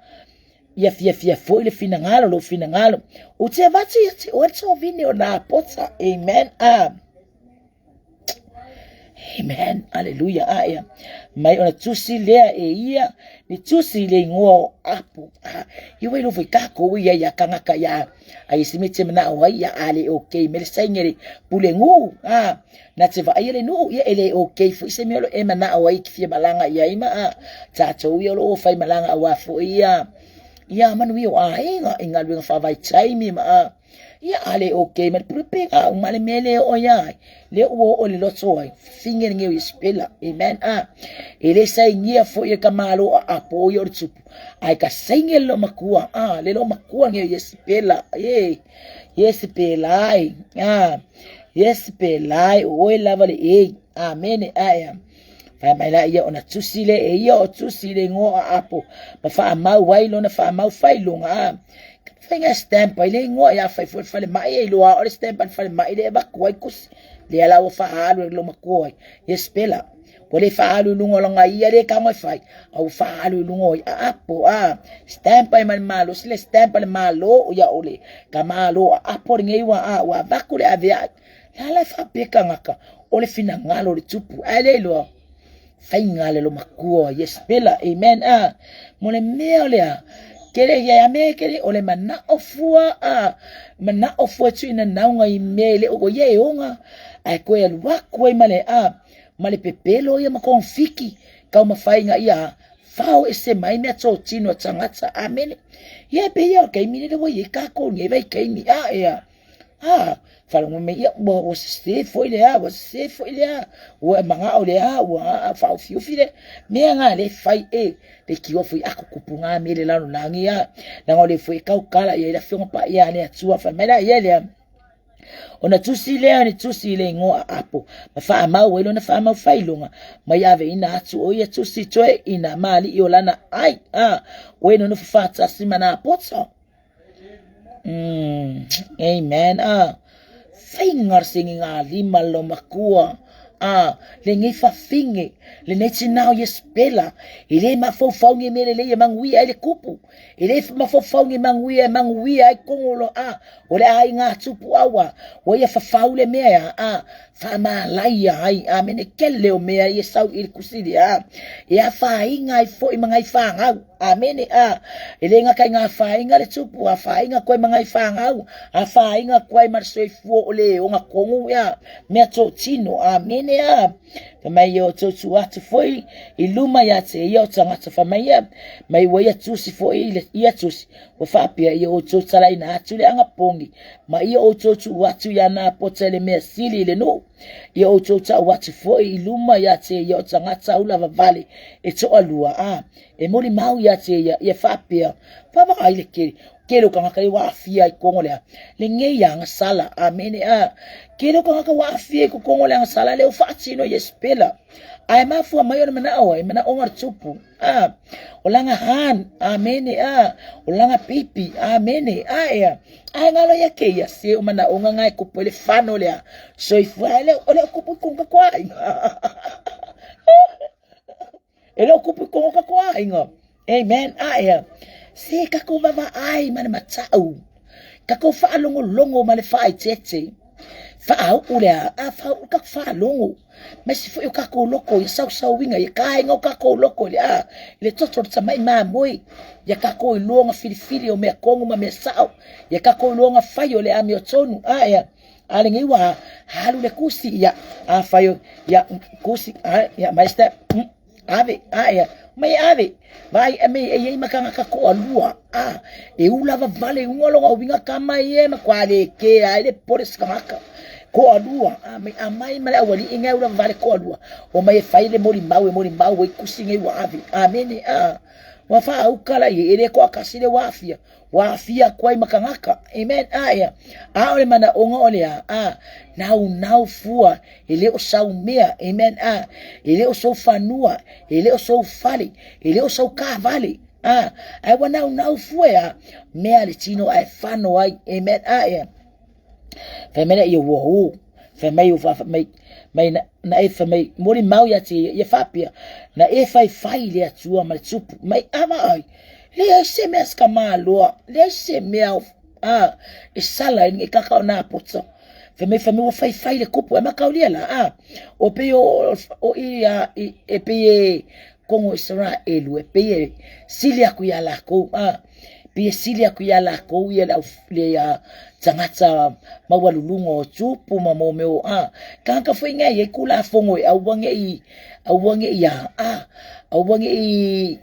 ia fia fia foi le finagalo lo finagalo o te avatu ia te oe tō vine o nā pota. Amen. A Amen. Hallelujah. A ia. Mai ona tusi lea e ia, ni tusi le ingoa o apo. A, i wai lofo i kako ia ia kangaka ia. A i simi te mana o ai ia ale o kei mele sainge pule ngu. A, na te va ia le nuu ia ele o kei fo ise mea lo e mana o ai ki fia malanga ia ima. A, tātou ia lo o whai malanga a wafo ia. Ia manu ia o a inga inga luenga whawai taimi ma a. Ia ale o ke ma pule pe a uma le mele o ia le o o le loto ai finge nge o spela. Amen. A e le sai ngia fo ia ka malo a po ia o tupu ai ka sainge lo makua a le lo makua nge ia spela e yes pela ai a yes pela o e lava le e amen a ia Fai mai la ia ona tusi le e ia o tusi le ngoa apo ma wha mau ai lona wha mau whai lunga a fai nga stamp ai le ngoa ia fai foi fale mai e loa o le stamp an fale mai le ba kuai kus le ala o fa alu lo makua yes pela o le fa alu lunga longa ia le ka mai fai au fa alu lunga i apo a stamp ai mal malo le stamp le malo ia o le ka malo apo le ngai wa a wa vaku le ave a la la fa peka ngaka o le finagalo le tupu ai le loa fainga le lo makua yes pela. Amen. A mo le mea o le a Kele ia ia mea kele o le manao fua a manao fua tuina naunga i mea le o ia e onga ae koe alu aku ai ma le a ma le pepelo ia ma kongofiki kau mawhainga ia fao ese mai mea tōtino a tangata. Amene. Ia e pehea o keimi le ua i e kākou nei vai keimi a ea. A, faalogo mai ia, ua, ua sese foi le a, ua sese foi le a, ua e mangao le a, ua faaofiufi le mea ngā le fai e, le kiwa foi aku kupu ngā me le lalo langi a, langa o le foi e kaukala ia i la fionga pa ia le atua, fai mai la ia lea. Ona tusi lea ni tusi i le ingoa a Apo, ma faamau ai lona faamau failoga, mai aveina atu o ia tusi toe i nā maali'i o lana ai, a, o e nonofo faatasi ma nā poto. Amen. Ah, faiga sengi ngā lima lo makua. Ah, lenei fafine, lenei tinā o Iesepela, e le mafaufau ni mea lelei e manuia ai le kupu, e le mafaufau ni manuia e manuia ai kongolo, ah, o le aiga a tupu aua, ua ia fafau le mea, ah, faamalaia ai, amene, kele o mea ia sau i le kusili, ah, e afaina ai foi ma ngai fanau. Amene, a, e le gata i ngā whāinga le tupu, a whāinga koe ma ngai whāngau, a whāinga koe ma le soifua o le onga kongu, ia, mea tō tino, amene, a. Wha mai o tō tū atu foi i luma ia te ia o tangata wha mai ia, mai ua ia tūsi foi i le ia tūsi, ua whaapea ia o tō talaina atu le anga pongi, ma ia o tō tū atu ia nā pota le mea sili i le nuu. Ia outou tau atu foi i luma ia te ia o tagata ula vavale e toalua, a e molimau ia te ia, ia faapea, Vaavaai le kele, kele o kangaka e ua aafia i kongo lea, lenei ia sala, amene, a kele o kangaka ua aafia i kongo lea sala le o faatino i Esipela. Ae mafua mai ona manao ai, manaoga o le tupu, a o langa han, amene, a o langa pipi, amene, a ea. Ae ngalo ia ke ia se o manaoga nga e kupu ai le fano lea soifua e le o le o kupu i konga koa aiga. E le o kupu i konga koa aiga. Amen. A ea. Se kako vavaai ma le matau. Kako whaalongolongo ma le whaaitete. Whaau lea. A whaau kako whaalongo. Ma se foi o kako loko ia sausauinga ia kāinga o kako loko le a le toto le tamai māmoe ia kako i luonga filifili o mea kongu ma mea sao ia kako i luonga fai o le amio tonu a ea a le ngei wā halu le kusi ia a fai o ia kusi a ia mai step ave a ea mai ave vai e me e ei makanga ka ko alua a e ula vale unga longa winga kama ie ma kwa le ke ai le pore skaka ko alua a mai a mai ma le awali inga ula vale ko alua o mai e fai le mori mau e mori mau e kusi ngai wa ave a mene a wa fa au kala ie e le ko akasi le wafia Ua aafia aku ai ma kangaka. Amen. A ea. A o le manaʻoga o le a. A. Naunau fua. E le o sau mea. Amen. A. E le o sou fanua. E le o sou fale. E le o sou kāwale. A. Ae ua naunau fua e a. Mea le tino ae fano ai. Amen. A ea. Fai mai lea ia ua ō. Fai mai o fa mai mai na, na e fai mai moli mau ia te ia faapea na e fai fai le atua ma le tupu mai ava ai. Leai se mea ska maloa, leai se mea a e sala i kaka o nā poto. Fai mai fai mai ua fai fai le kupu e makaulia la a o pe o o i a i e pe e kongo Israelu e pe e sili aku ia lākou a pe e sili aku ia lākou ia le au le a tagata maualuluga o tupu ma mo mea o a kāka foi ngai e kula fongo e aua nge'i aua nge'i a a aua nge'i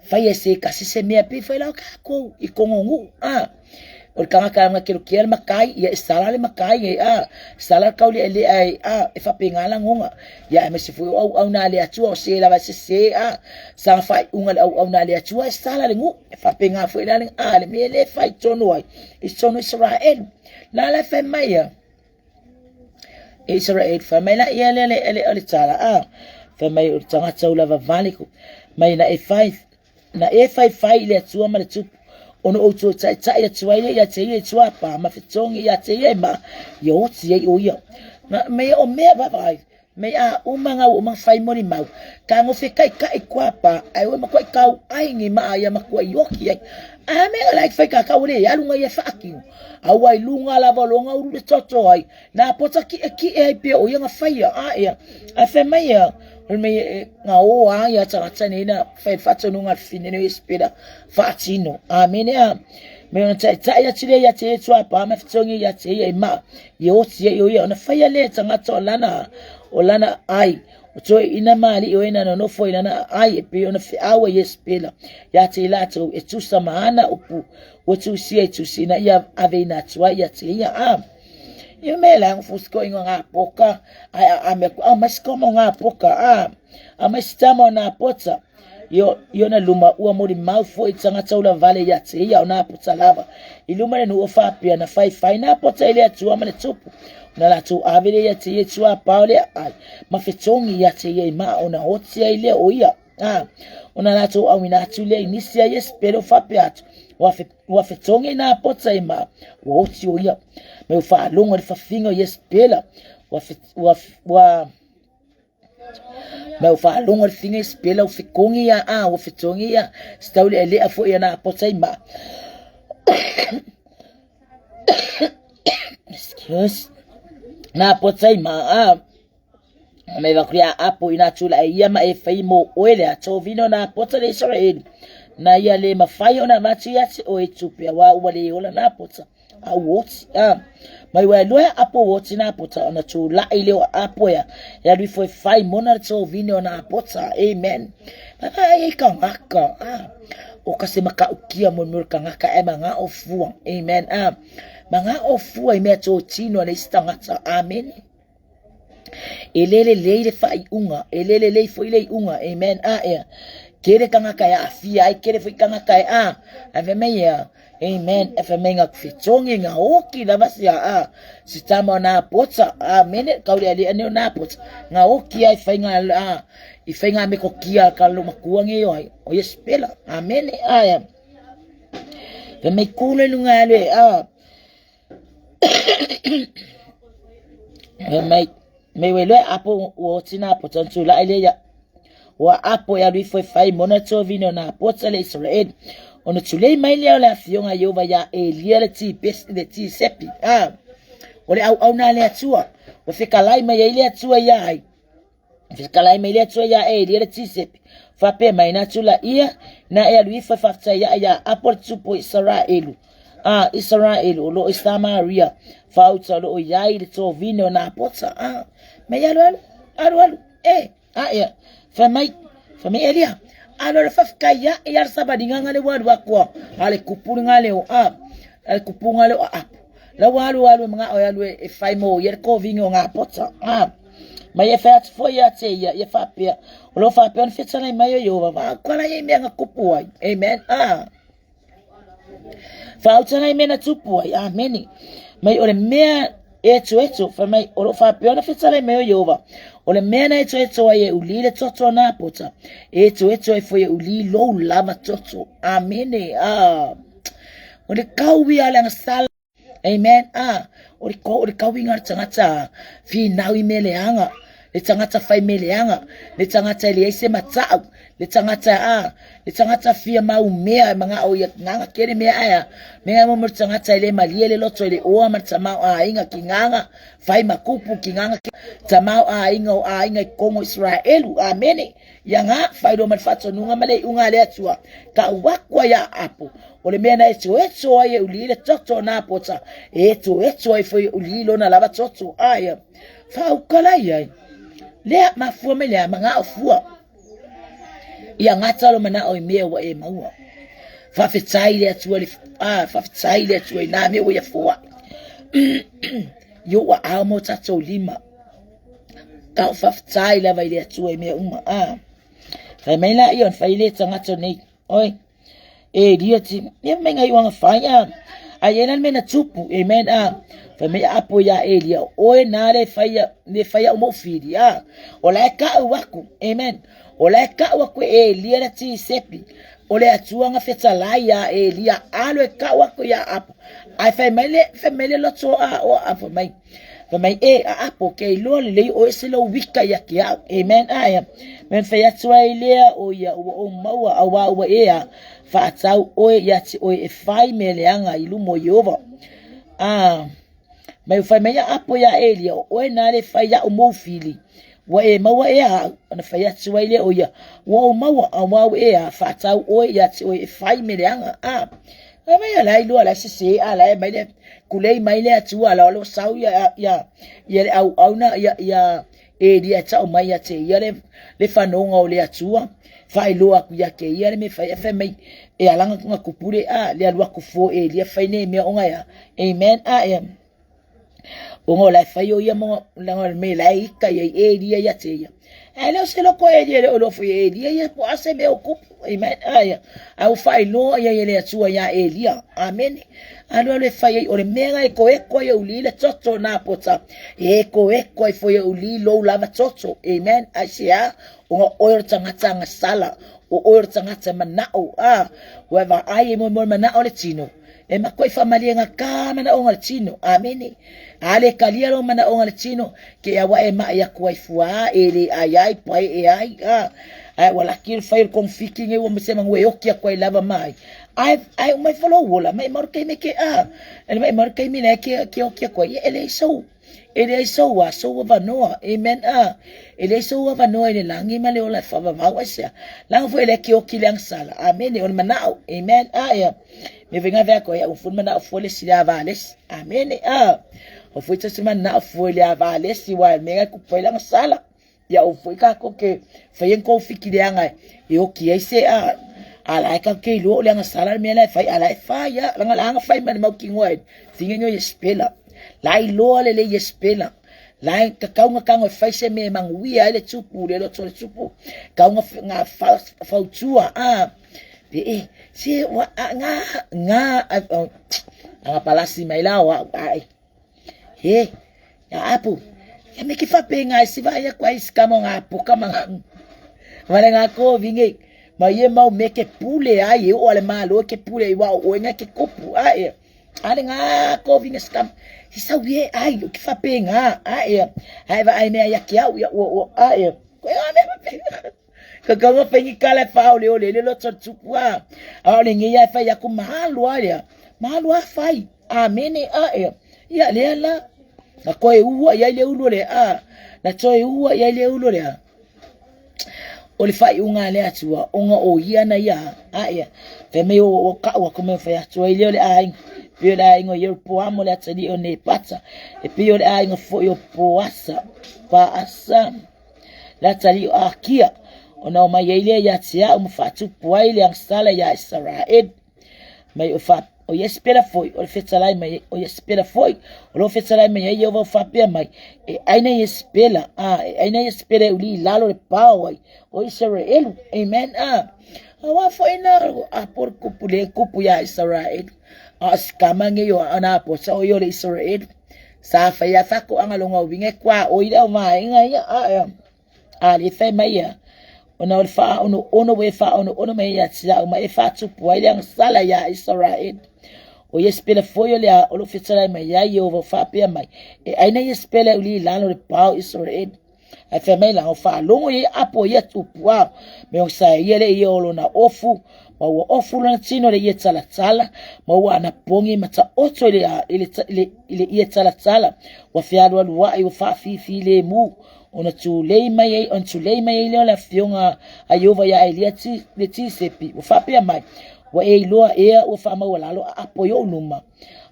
fai e se kasi se mea pe fai la kākou i kongo a o le kangaka nga kelo kia le makai ia e sala le makai e a sala kau le le ai a e faapena lagoga ia aemaise foi o auauna a le Atua o se lava e sesē a saga faaiuga le auauna a le Atua e sala le nuu e faapena foi la le a le mea lē fai tonu ai i totonu o Isaraelu la la e fai mai a e Isaraelu fai mai la ia le le le o le tala a fai mai o le tagata ua lavavale mai na e fai Na e whaiwhai i le Atua ma le tupu, ona outou taitai atu ai lea ia te ia i tuapā ma fetongi ia te ia i ma, ia oti ai o ia. Na, me o mea vaavaai, me a uma ngau o mga whai moni mau, ka ngofe kai kai kuapā, ai oe makua i kau ai ngi maa ia makua i oki ai. A me nga lai whai kakau le alu nga ia whaakino. Aua i lunga lava longa uru le toto ai, nā pota ki e ki e ai pia o ia nga whaia, a ia, a whai mai ia, O le mea e ngao a ia tagata nei na fai faatonuga a le fine nei Iesepela faatino. Amene a. Me ona taitai atu lea ia te Iesu a pa ma fetogi ia te ia i maa. Ia oti ia ia ona faia lea tagata o lana ai. O toe ina maali o ena nonofo i lana ai e pei ona feau e Iesepela ia te i latou e tusa ma ana upu ua tusia i tusi ina ia aveina atu ai ia te ia. A. Ia me la ngo fusko ingo nga poka ai a me ku a mas komo nga poka a a mas tama na pota io io na luma ua moli mau fo i tangata ula vale ia te ia o na pota lava i luma le nuu o faapea na fai fai na pota i le atua ma le tupu na latou ave le ia te ia tua pao le ai ma fetongi ia te ia i maa ona oti ai lea o ia a ona latou auina atu lea i nisi ai Iesepele o faapea atu ua fe ua fetongi nā pota i maa ua oti o ia me ua faalogo i le fafiga o Iesepela ua fe, ua ua me ua faalogo i le figa Iesepela ua fekongi ia a ua fetongi ia se tau lealea foi ia nā pota i maa excuse nā pota i maa a Me vaku ia apo ina tula e ia ma e fai mo oe le ato vino na pota le Israeli. Na ia le mawhai ona matu ia te oe tupe a wā ua le ola na pota. A uoti, a. Mai wai loa apo uoti na pota ona tula i leo apo ia. E alu ifo e fai mona le tō vino na pota. Amen. Papa ai e ka ngaka, a. O ka se makaukia mo mo ka ngaka e ma ngā o fua. Amen. A. Ma ngā o fua i mea tō tino le isi tangata. Amen. E le lelei le faaiuga, e le lelei foi le iuga, amen, a ea. Kele tangata e aafia ai, kele foi tangata e a, ae fai mai ea, amen, e fai mai nga fetongi, nga oki lava se a, a, se tama o nā pota, amene, kau le alia nei o nā pota, nga oki ai fai nga, a, i fai nga meko kia ka lo makua nge yo ai, o Iesepela, amene, a ea. Fai mai kule lunga alu e, a, Mai mai wai loa apo ua oti nā pota na tūlaʻi lea ia ua apo e alu ifo e fai mona tovine o nā pota le Israeli ona tulei mai lea o le afioga a Iehova iā Elia le Tipesi le Tisepi a o le auauna a le Atua ua fekalai mai ai le Atua iā ai Fekalai mai le Atua iā Elia le Tisepi, faapea mai na atu la ia, na e alu ifo e faafetai aʻe iā Apo le tupu o Isaraelu, a Isaraelu o lo o i Samaria, faauta o lo o i ai le tovine o Napota. A, mai alu alu, alu alu, e, a ea, fai mai, fai mai Elia, alu alu faafetai aʻe iā le savaliga nga le ua alu aku a, a le kupu le nga leo, a, a le kupu nga leo a Apo. La ua alu alu e manaʻo e alu e fai mo ia le kovine o Napota, a. Mai e fai atu foi ia te ia, ia faapea, o lo faapea ona fetalai mai o Iehova, whaukala ia i mea nga kupu ai. Amen. Ah. Whautala i mea na tupu ai. Amene. Mai o le mea e etoeto, fai mai, o lo faapea ona fetalai mai o Iehova, o le mea na etoeto ai e uli le toto a Napota, e etoeto ai foi e uli lou lava toto. Amene. Ah. O le kau ia le angasala. Amen. Ah, o le ko o le kauinga le tangata whinau i me leanga, le tangata whai me leanga, le tangata e leai se matau, le tangata a, le tangata fia mau mea e manga o ia nganga kere mea aia, me ngai mo le tangata e le malie le loto e le oa ma le tamau a inga ki nganga, whai makupu ki nganga ki tamau a inga o a inga i Kongo Israelu. Amene. Ia nga whai ro ma le whatonunga ma le iunga le atua, ka uakua ia apo, O le mea na etoeto ai e uli le toto o Napota, e etoeto ai foi e uli lona lava toto. Aia, whaaukala i ai. Lea, mafua mai lea, mangao fua. Ia ngata lo manao i mea ua e maua. Whawhetai le atua le, ah, whawhetai le atua i nā mea ua ia fua. I ua ao mo tatou lima. Ka o whawhetai lava i le atua i mea uma. Ah. Whai mai la ia, whai le tangata nei. Oi. E ria ti, ia mai ngai wanga whai a. A ia nani mena tupu, amen a. Whai mai apo ia e ria, oe nā le whai a, le whai a umo whiri a. O la e ka au aku, amen. O la e ka au aku e ria le ti sepi. O le atua nga fetalai a e ria, alo e ka au aku ia apo. Ai whai mai le, whai mai le loto a o apo mai. Fai mai, e, a apo, ke iloa lelei o ese lou wika ia ke au. Amen, ae. Me fai atu ai lea o ia ua ou maua a wā ua ea, whaatau oe ia te oe e whai me leanga i lumo Iehova. A, mai fai mai a apo ia Elia, o oe nā le whai ia o mou whili. Ua e maua ea au? Ona fai atu ai lea o ia, Ua ou maua, auā ua e a, faatau oe iā te oe e fai me leaga, a. Fai mai a la e iloa la e sesē a la e mai le kulei mai le Atua la o lo sau ia ia ia le auauna ia ia Elia e tau mai ia te ia le le fanoga o le Atua faailoa aku ia te ia le mea fai fai mai e ala nga kupu le a le alu aku fo Elia fai nei mea onga ia. Amen. A ia. Ona o la e fai o ia mo langa o le mea la e ika ia i Elia ia te ia. Ae le o se loko Elia le o lofo i Elia ia po a se mea o kupu. Amen. Aia. A ua faailoa ia i le Atua iā Elia. Amene. Alu alu e fai ai o le mea nga e koeko ai uli le toto nā pota. E koeko ai foi uli lou lava toto. Amen. Ai se a ona oe o le tagata agasala. O oe o le tagata manao. A ua e vaai e moemoe manao le tino. E makuai faamaliega ka manaoga o le tino. Amene. A le talia lou manaoga o le tino, ke aua e mai aku ai fua, e le ai ai, pae e ai, a. Ae ua laki le fai o le kongofiki nei ua se mangu e oki aku ai lava mai. Ae, ae umai fo lou ola, mai mau le taimi ke a. E mai mau le taimi le ke, ke oki aku ai, e leai sou. E leai sou a, sou avanoa. Amen. A. E leai sou avanoa i le lagi ma le ola e faavavau aisea. Leaga foi e le ke oki le agasala. Amene. O le manao. Amen. A, ia. Me fai ngā ko ia ufun mana ufo le si ava les. Amene. A. O foi tasi mana ufo le ava les wa me nga ku pai langa sala. Ia o foi ka ko ke fai en ko fiki le anga e oki ai se a. A la e ka ke lo le anga sala me la fai a la e fai ya langa la anga fai man mau ki ngoe. Finge nyo yespela. La i loa le le yespela. La e ka kaunga kango e fai se me manguia ai le tupu le loto le tupu. Kaunga nga fautua a. Pe e, se wa a nga nga anga palasi mai la wa ai. He, ya apu. Ya me ki fa pe nga si va ya kwa iska mo nga puka ma. Vale nga ko vinge. Ma ye mau me ke pule ai e o ale malo ke pule i wa o nga ke kupu ai. Ale nga ko vinge skam. Si sau ye ai o ki fa pe nga ai. Ai va ai me ai ki au ya o o ai. Ko ya me pe. Ka kaua whaingi kala e whao le ole le loto tupu a. A ole nge ia e whai aku mahalo a lea. Mahalo a whai. A mene a ea. Ia lea la. Na koe ua ia le ulo le a. Na toe ua ia le ulo le a. O le whai unga le atua. Onga o ia na ia. A ia. Fai mai o o kau aku me whai atua i leo le ainga. Pei o le aiga o Ieropoamo le atalii o Nepata. E pei o le aiga foi o Poasa. Paasa. Le atalii o Akia, ona omai ai lea ia te au ma faatupu ai le agasala iā Isaraelu. Mai o fa, o Iesepela foi, o le fetalai mai, o Iesepela foi, o lo fetalai mai ai Ieova o faapea mai, e ai na Iesepela, a, e ai na Iesepela e uli i lalo le pao ai, o Isaraelu. Amen. A, auā foi na apo le kupu le kupu iā Isaraelu. A o sikama ngei o ana apo sa o ia o le Isaraelu. Sa fai a whakoanga longa uiga e kua oi le au vaega ia a ea. A le fai mai ia, ona o le whaono ono e whaono ono mai ia te au ma e whatupu ai le agasala ia Israel. O Iesepele foi o le a o lo fetalai mai ia Iehova o faapea mai, e ai na Iesepele uli i lalo le pao Israel. Ae fai mai la o faalogo ia apo ia tupu a me o sa ia le ia o lona ofu ma ua ofu lona tino le ia talatala ma ua anapogi ma taoto i le i le i le, i le ia talatala ua fealualuai ua faafifilemu ona tulei mai ai ona tulei mai ai lea o le afioga a Ieova iā Elia ti, le Tisepi ua faapea mai ua e iloa ea ua faamaualalo aapo i ou luma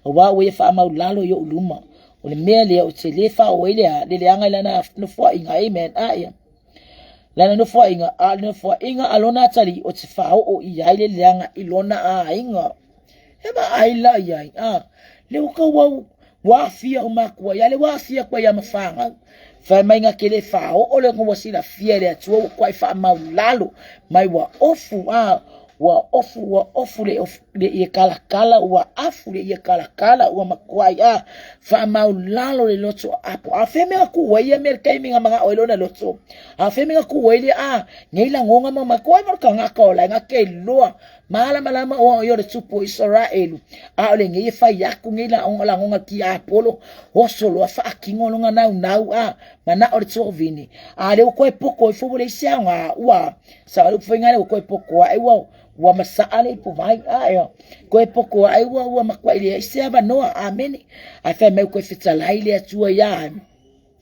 auā ua ia faamaulalo i ou luma O le mea lea ou te lē faaoo ai le a, le leaga i lana nofoaiga, amen, a ia. Lana nofoaiga, a o le nofoaiga a lona atalii ou te faaoo i ai le leaga i lona aiga. E vaai la i ai, a, le ua kau au, ua aafia ou makua ia, le ua aafia aku ai ia ma fanau. Fai mai nga ke le faaoo le ua silafia e le Atua ua kuai faamaulalo mai ua ofu, a, ua ofu, ua ofu le, le ie kalakala, ua afu le ie kalakala, ua makuai a, faamaulalo le loto apo. A fe mea ku ai ia mea le taimi nga manga oi lona loto. A fe mea ku ai le a, ngei langonga ma makuai ma ka ngaka o lai nga ke loa. Malamalama o au le tupu o Isaraelu. A o le ngei e fai aku ngei la onga langonga ki Apolo. Oso loa whaakingo longa nau nau a, mana o le tuovini. A le ua koe poko i fo le isi aoga ua. Sa o le whainga le ua koe poko a e ua ua masaa le ipu vai a e koe poko a e ua ua makua i le isi avanoa. Amene. A fai mai koe fetalai le Atua ia.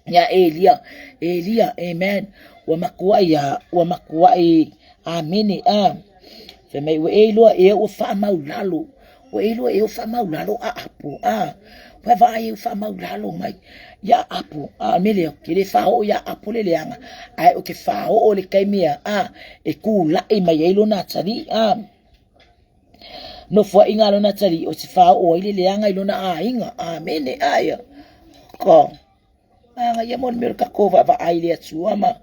Ia Elia, Elia, amen. Ua makuaʻi a, ua makuaʻi, amene, a. Fai mai, ua e iloa ea ua faamaulalo, ua e iloa ea ua faamaulalo Aapo, a. Ua vaai ua faamaulalo mai ia Aapo, a me lea, ke le faaoo ia Aapo le leaga, ae o ke faaoo le taimi a, a, e kulaʻi mai ai lona atalii, a. Nofoaiga a lona atalii, o se faaoo ai le leaga i lona aiga, amene, a ia. Ko. Aga ia mo le mea o le tatou vaavaai i le Atua ma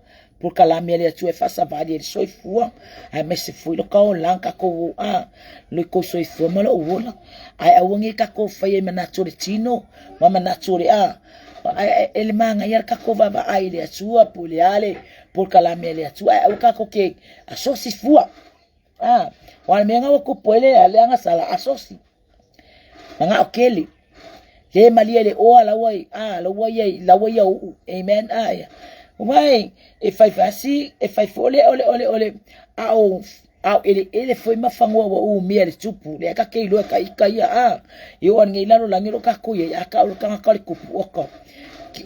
polokalame a le Atua e faasavali ai le soifua, aemaise foi lo ka olaga tatou a lo kou soifua ma lou ola. Ae aua nei tatou faia i manatu o le tino ma manatu o le a. Ae e le manaia le tatou vaavaai i le Atua po o le a le polokalame a le Atua, ae aua tatou te asosi fua. A, o le mea lena ua tupu ai le le agasala asosi. Manao tele. Le malie le oa laua i a laua ia laua ia uu. Amen. A ia. Wai e fai fasi e fai fo le ole ole ole a o a o ele ele foi ma fanua ua u mea le tupu le ka ke iloa ka ika ia a i o nei lalo langi lo ka ku ia a ka o ka ka le kupu o ka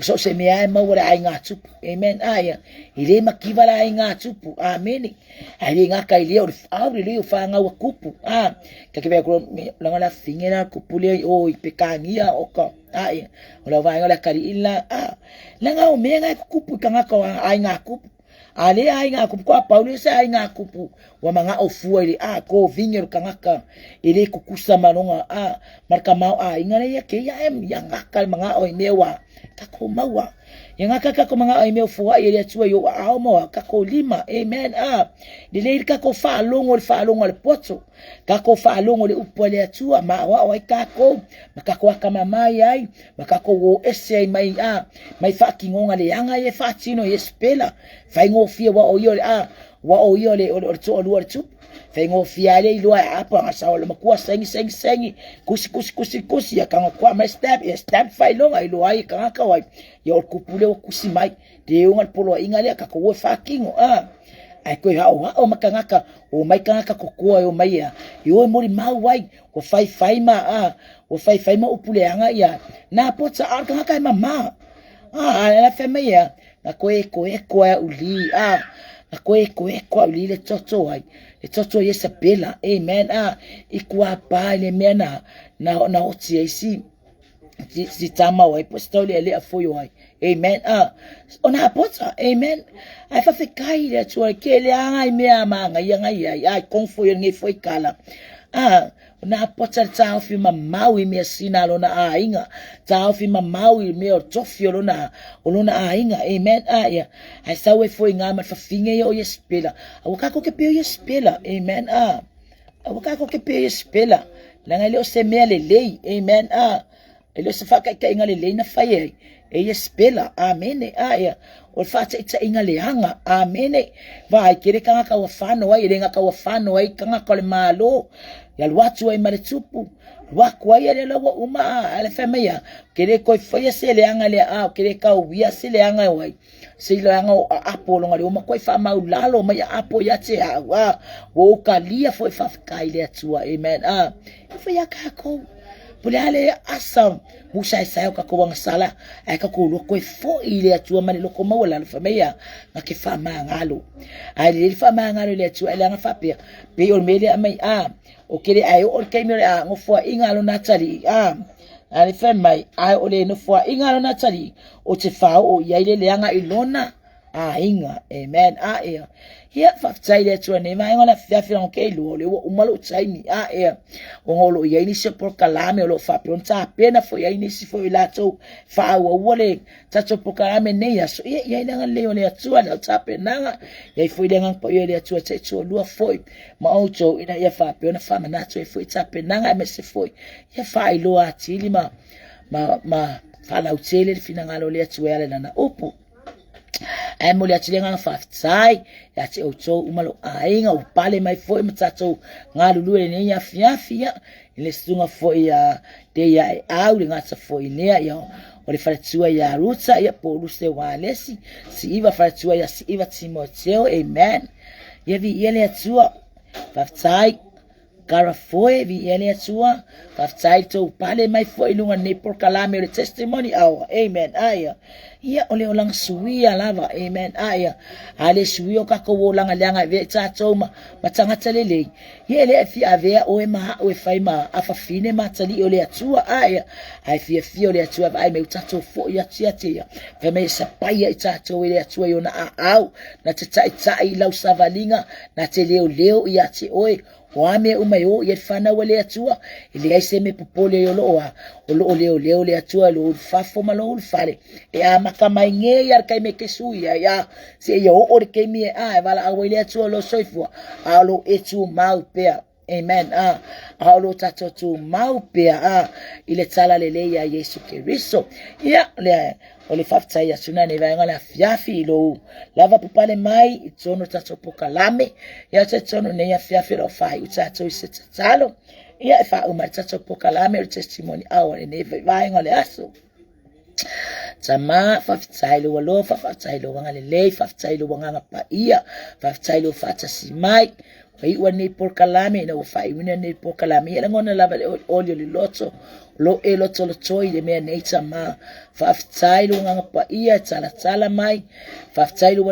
so se mea e maua le aiga tupu. Amen. A ia i le makiva le aiga tupu. Amen. Ae le gata i lea o le au lelei o fanau a kupu. A, ka ke vea kura, langa la finge la kupu lea i o i Pekangia o ka, a ia, o la vaenga o le akalii la, a, langa o mea ngai kupu i kangaka o aiga kupu. A le aiga kupu, ko a pau le se aiga kupu, ua mangao fua i le, a, ko vinge o le kangaka, e le kukusa ma longa, a, ma le kamao aiga le ia ke ia em, ia ngaka le mangao i mea ua, takou maua. Ia ngā kākā ko mangao i mea fua i le Atua i o aao mo a kako lima. Amen. A, le le kako whaalongo le whaalongo le poto. Kako whaalongo le upu a le Atua. Ma o ao ai kako. Ma kako aka mamai ai. Ma kako o ese ai mai a. Mai whaakingonga le anga i e whaatino i espela. Whaingofia wa o ia o le a. Wa o ia o le o le o le toalua o le tupu. Faigofie ai le iloa e apa ga sao le makua sengi sengi sengi kusi kusi kusi kusi ia kanga kua mai stamp ia stamp failoga iloa ai e kangaka wai ia o le kupu lea ua kusi mai te uga le poloaiga lea kakou e faatino a ae toe haohao ma kangaka o mai kangaka kokoa e omai ia i o e molimau ai ua faifai ma a ua faifai ma upu leaga ia na pota a o le kangaka e mamā a ae la fai mai ia Na koe eko eko ai au li, a. Na koe eko eko au li le toto ai. Le toto i Isabela, amen, a. I kua pa i le mea na, na, na oti ai si, si, si tama o ai, po si tau lea lea foi o ai. Amen, a. O na pota, amen. Ai whawhekai le atua, ke le anga i mea ma ngai ngai ai, ai kong foi o ngai foi kala. A, Na pota le taofi mamao i mea sina a lona aiga, taofi mamao i mea o tofi o lona, o lona aiga. Amen. A ia. Ae sau e foi ngā ma le fafine ia o Iesipela. Aua kākou ke peo Iesipela. Amen. A. Aua kākou ke peo Iesipela. Leaga e le o se mea lelei. Amen. A. E le o se faataitaiga lelei na fai ai e Iesipela. Amene. A ia. O le faataitaiga leaga. Amene. Vaai tele tagata ua fano ai, e le gata ua fano ai tagata o le Malo, e alu atu ai ma le tupu, alu atu ai a lea ua uma a, a le fai mai a, ke le toe faia se leaga lea a, ke le tauia se leaga e o ai, se leaga o aapo o longa le uma koe faamaulalo mai aapo ia te au, a, ua ou talia foi faafetai i le Atua. Amen. A, e fai a kākou. Po le a le asa musaesae o kakou agasala, ae kakou loa koe foi i le Atua ma le loko maualalo, fai mai a, na ke faamagalo. Ae lelei le faamagalo i le Atua, e leaga faapea, pei o le mea lea aumai, a, o ke le ae oo le taimi o le a nofoaiga a lona atalii, a, a le fai mai, ae o le nofoaiga a lona atalii, o te faaoo i ai le leaga i lona aiga. Amen. A ea. Ia, faafetai i le Atua nei vaega o le afiafi leaga ou te iloa o lea ua uma lou taimi. A ea. Ona o lo o i ai nisi o polokalame o lo o faapea ona tapena foi ai nisi foi o latou faaauaua le tatou polokalame nei aso. Ia, i ai le agalelei o le Atua i lau tapenaga. I ai foi le Agaga Paia o le Atua e taitoalua foi ma outou ina ia faapea ona faamanatu ai foi tapenaga aemaise foi ia faailoa atili ma ma ma faalautele le finagalo o le Atua e ala i lana upu. Ae momoli atu le agaga faafetai ia te outou uma lou aiga ua pale mai foi ma tatou galulue i lenei afiafi ia i le susuga foi ia Deia e au le gata foi lea ia o le faletua ia Ruta ia po o Luse Walesi Siiva faletua ia Siiva Timoteo. Amen. Ia viia le Atua. Faafetai. Karafoe, viia le Atua. Faafetai i tou pale mai foi i luga o lenei polokalame o le Testimony Hour. Amen. Aia. Ia, o le olaga suia lava. Amen. Aia. A le suia o tatou olaga leaga e avea i tatou ma, ma tagata lelei. Ia e le e fia avea oe ma a'u e fai ma afafine ma atalii o le Atua. Aia. Ae fiafia o le Atua e vaai mai ua tatou foi atu ia te ia. Fai mai e sapaia i tatou e le Atua i ona aao, na te taitai i lau savaliga, na te leoleo ia te oe. O a mea uma e o i ai le fanau a le Atua, e leai se mea popole ai o loo a, o loo leoleo le Atua i lou ulufafo ma lou ulufale. E amata mai nei a le taimi e te sui ai a, seia oo le taimi e a, e valaau ai le Atua o lou soifua, a o lou e tumau pea. Amen. A, a o lou tatou tumau pea a, i le tala lelei a Iesu Keriso. Ia, lea, o le faafetai atu na nei vaega o le afiafi i lou lava papale mai i totonu o tatou pokalame. Ia, te totonu nei afiafi o lau faaiu tatou i se tatalo. Ia, e faauma ai tatou pokalame o le testimony hour lenei vaega o le aso. Tama, faafetai lou alofa, faafetai lou agalelei, faafetai lou agaga paia, faafetai lou faatasi mai. Ua iu nei polokalame, ina ua faaiuina nei polokalame, ia lagona lava le olioli o le loto, o lo e lotolotoi i le mea nei tama. Faafetai lou agaga paia e talatala mai, faafetai lou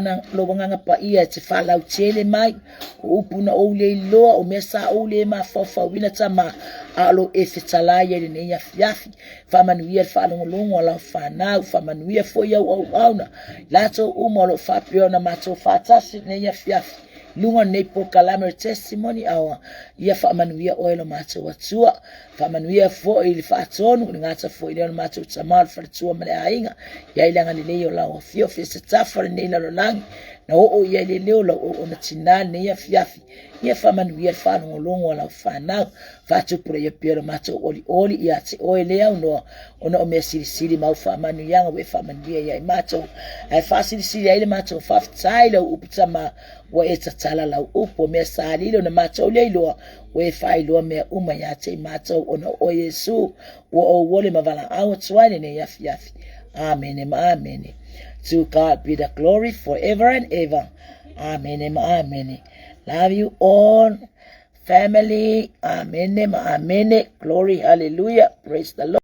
agaga paia e te faalautele mai, o upu na ou le iloa, o mea sa ou le mafaufauina tama, a o lou e fetalai ai lenei afiafi. Faamanuia le faalogologo a lau fanau, faamanuia foi au auauna, i latou uma o lo o faapea ona matou faatasi i lenei afiafi, i luga o lenei polokalame o le Testimony Hour, ia faamanuia oe lo matou Atua. Faamanuia foi i le faatonu, i le gata foi lea o le matou tama o le faletua ma le aiga, i ai le agalelei o lau afiofi e se tafa o lenei lalolagi, na oo i ai le leo o lau auauna tina i lenei afiafi, Ia faamanuia le faalogologo a lau fanau, faatupulaia pea lo matou olioli ia te oe le aunoa, ona o mea silisili ma au faamanuiaga ua e faamanuia ia i matou, ae faasilisili ai le matou faafetai lau upu tama, ua e tatala lau upu, o mea sa lilo na matou le iloa, ua e faailoa mea uma ia te i matou, ona o oe Iesu, ua ou ole ma valaau atu ai lenei afiafi. Amene ma amene. To God be the glory forever and ever. Amene ma amene. Love you all. Family. Amene ma amene. Glory, hallelujah. Praise the Lord.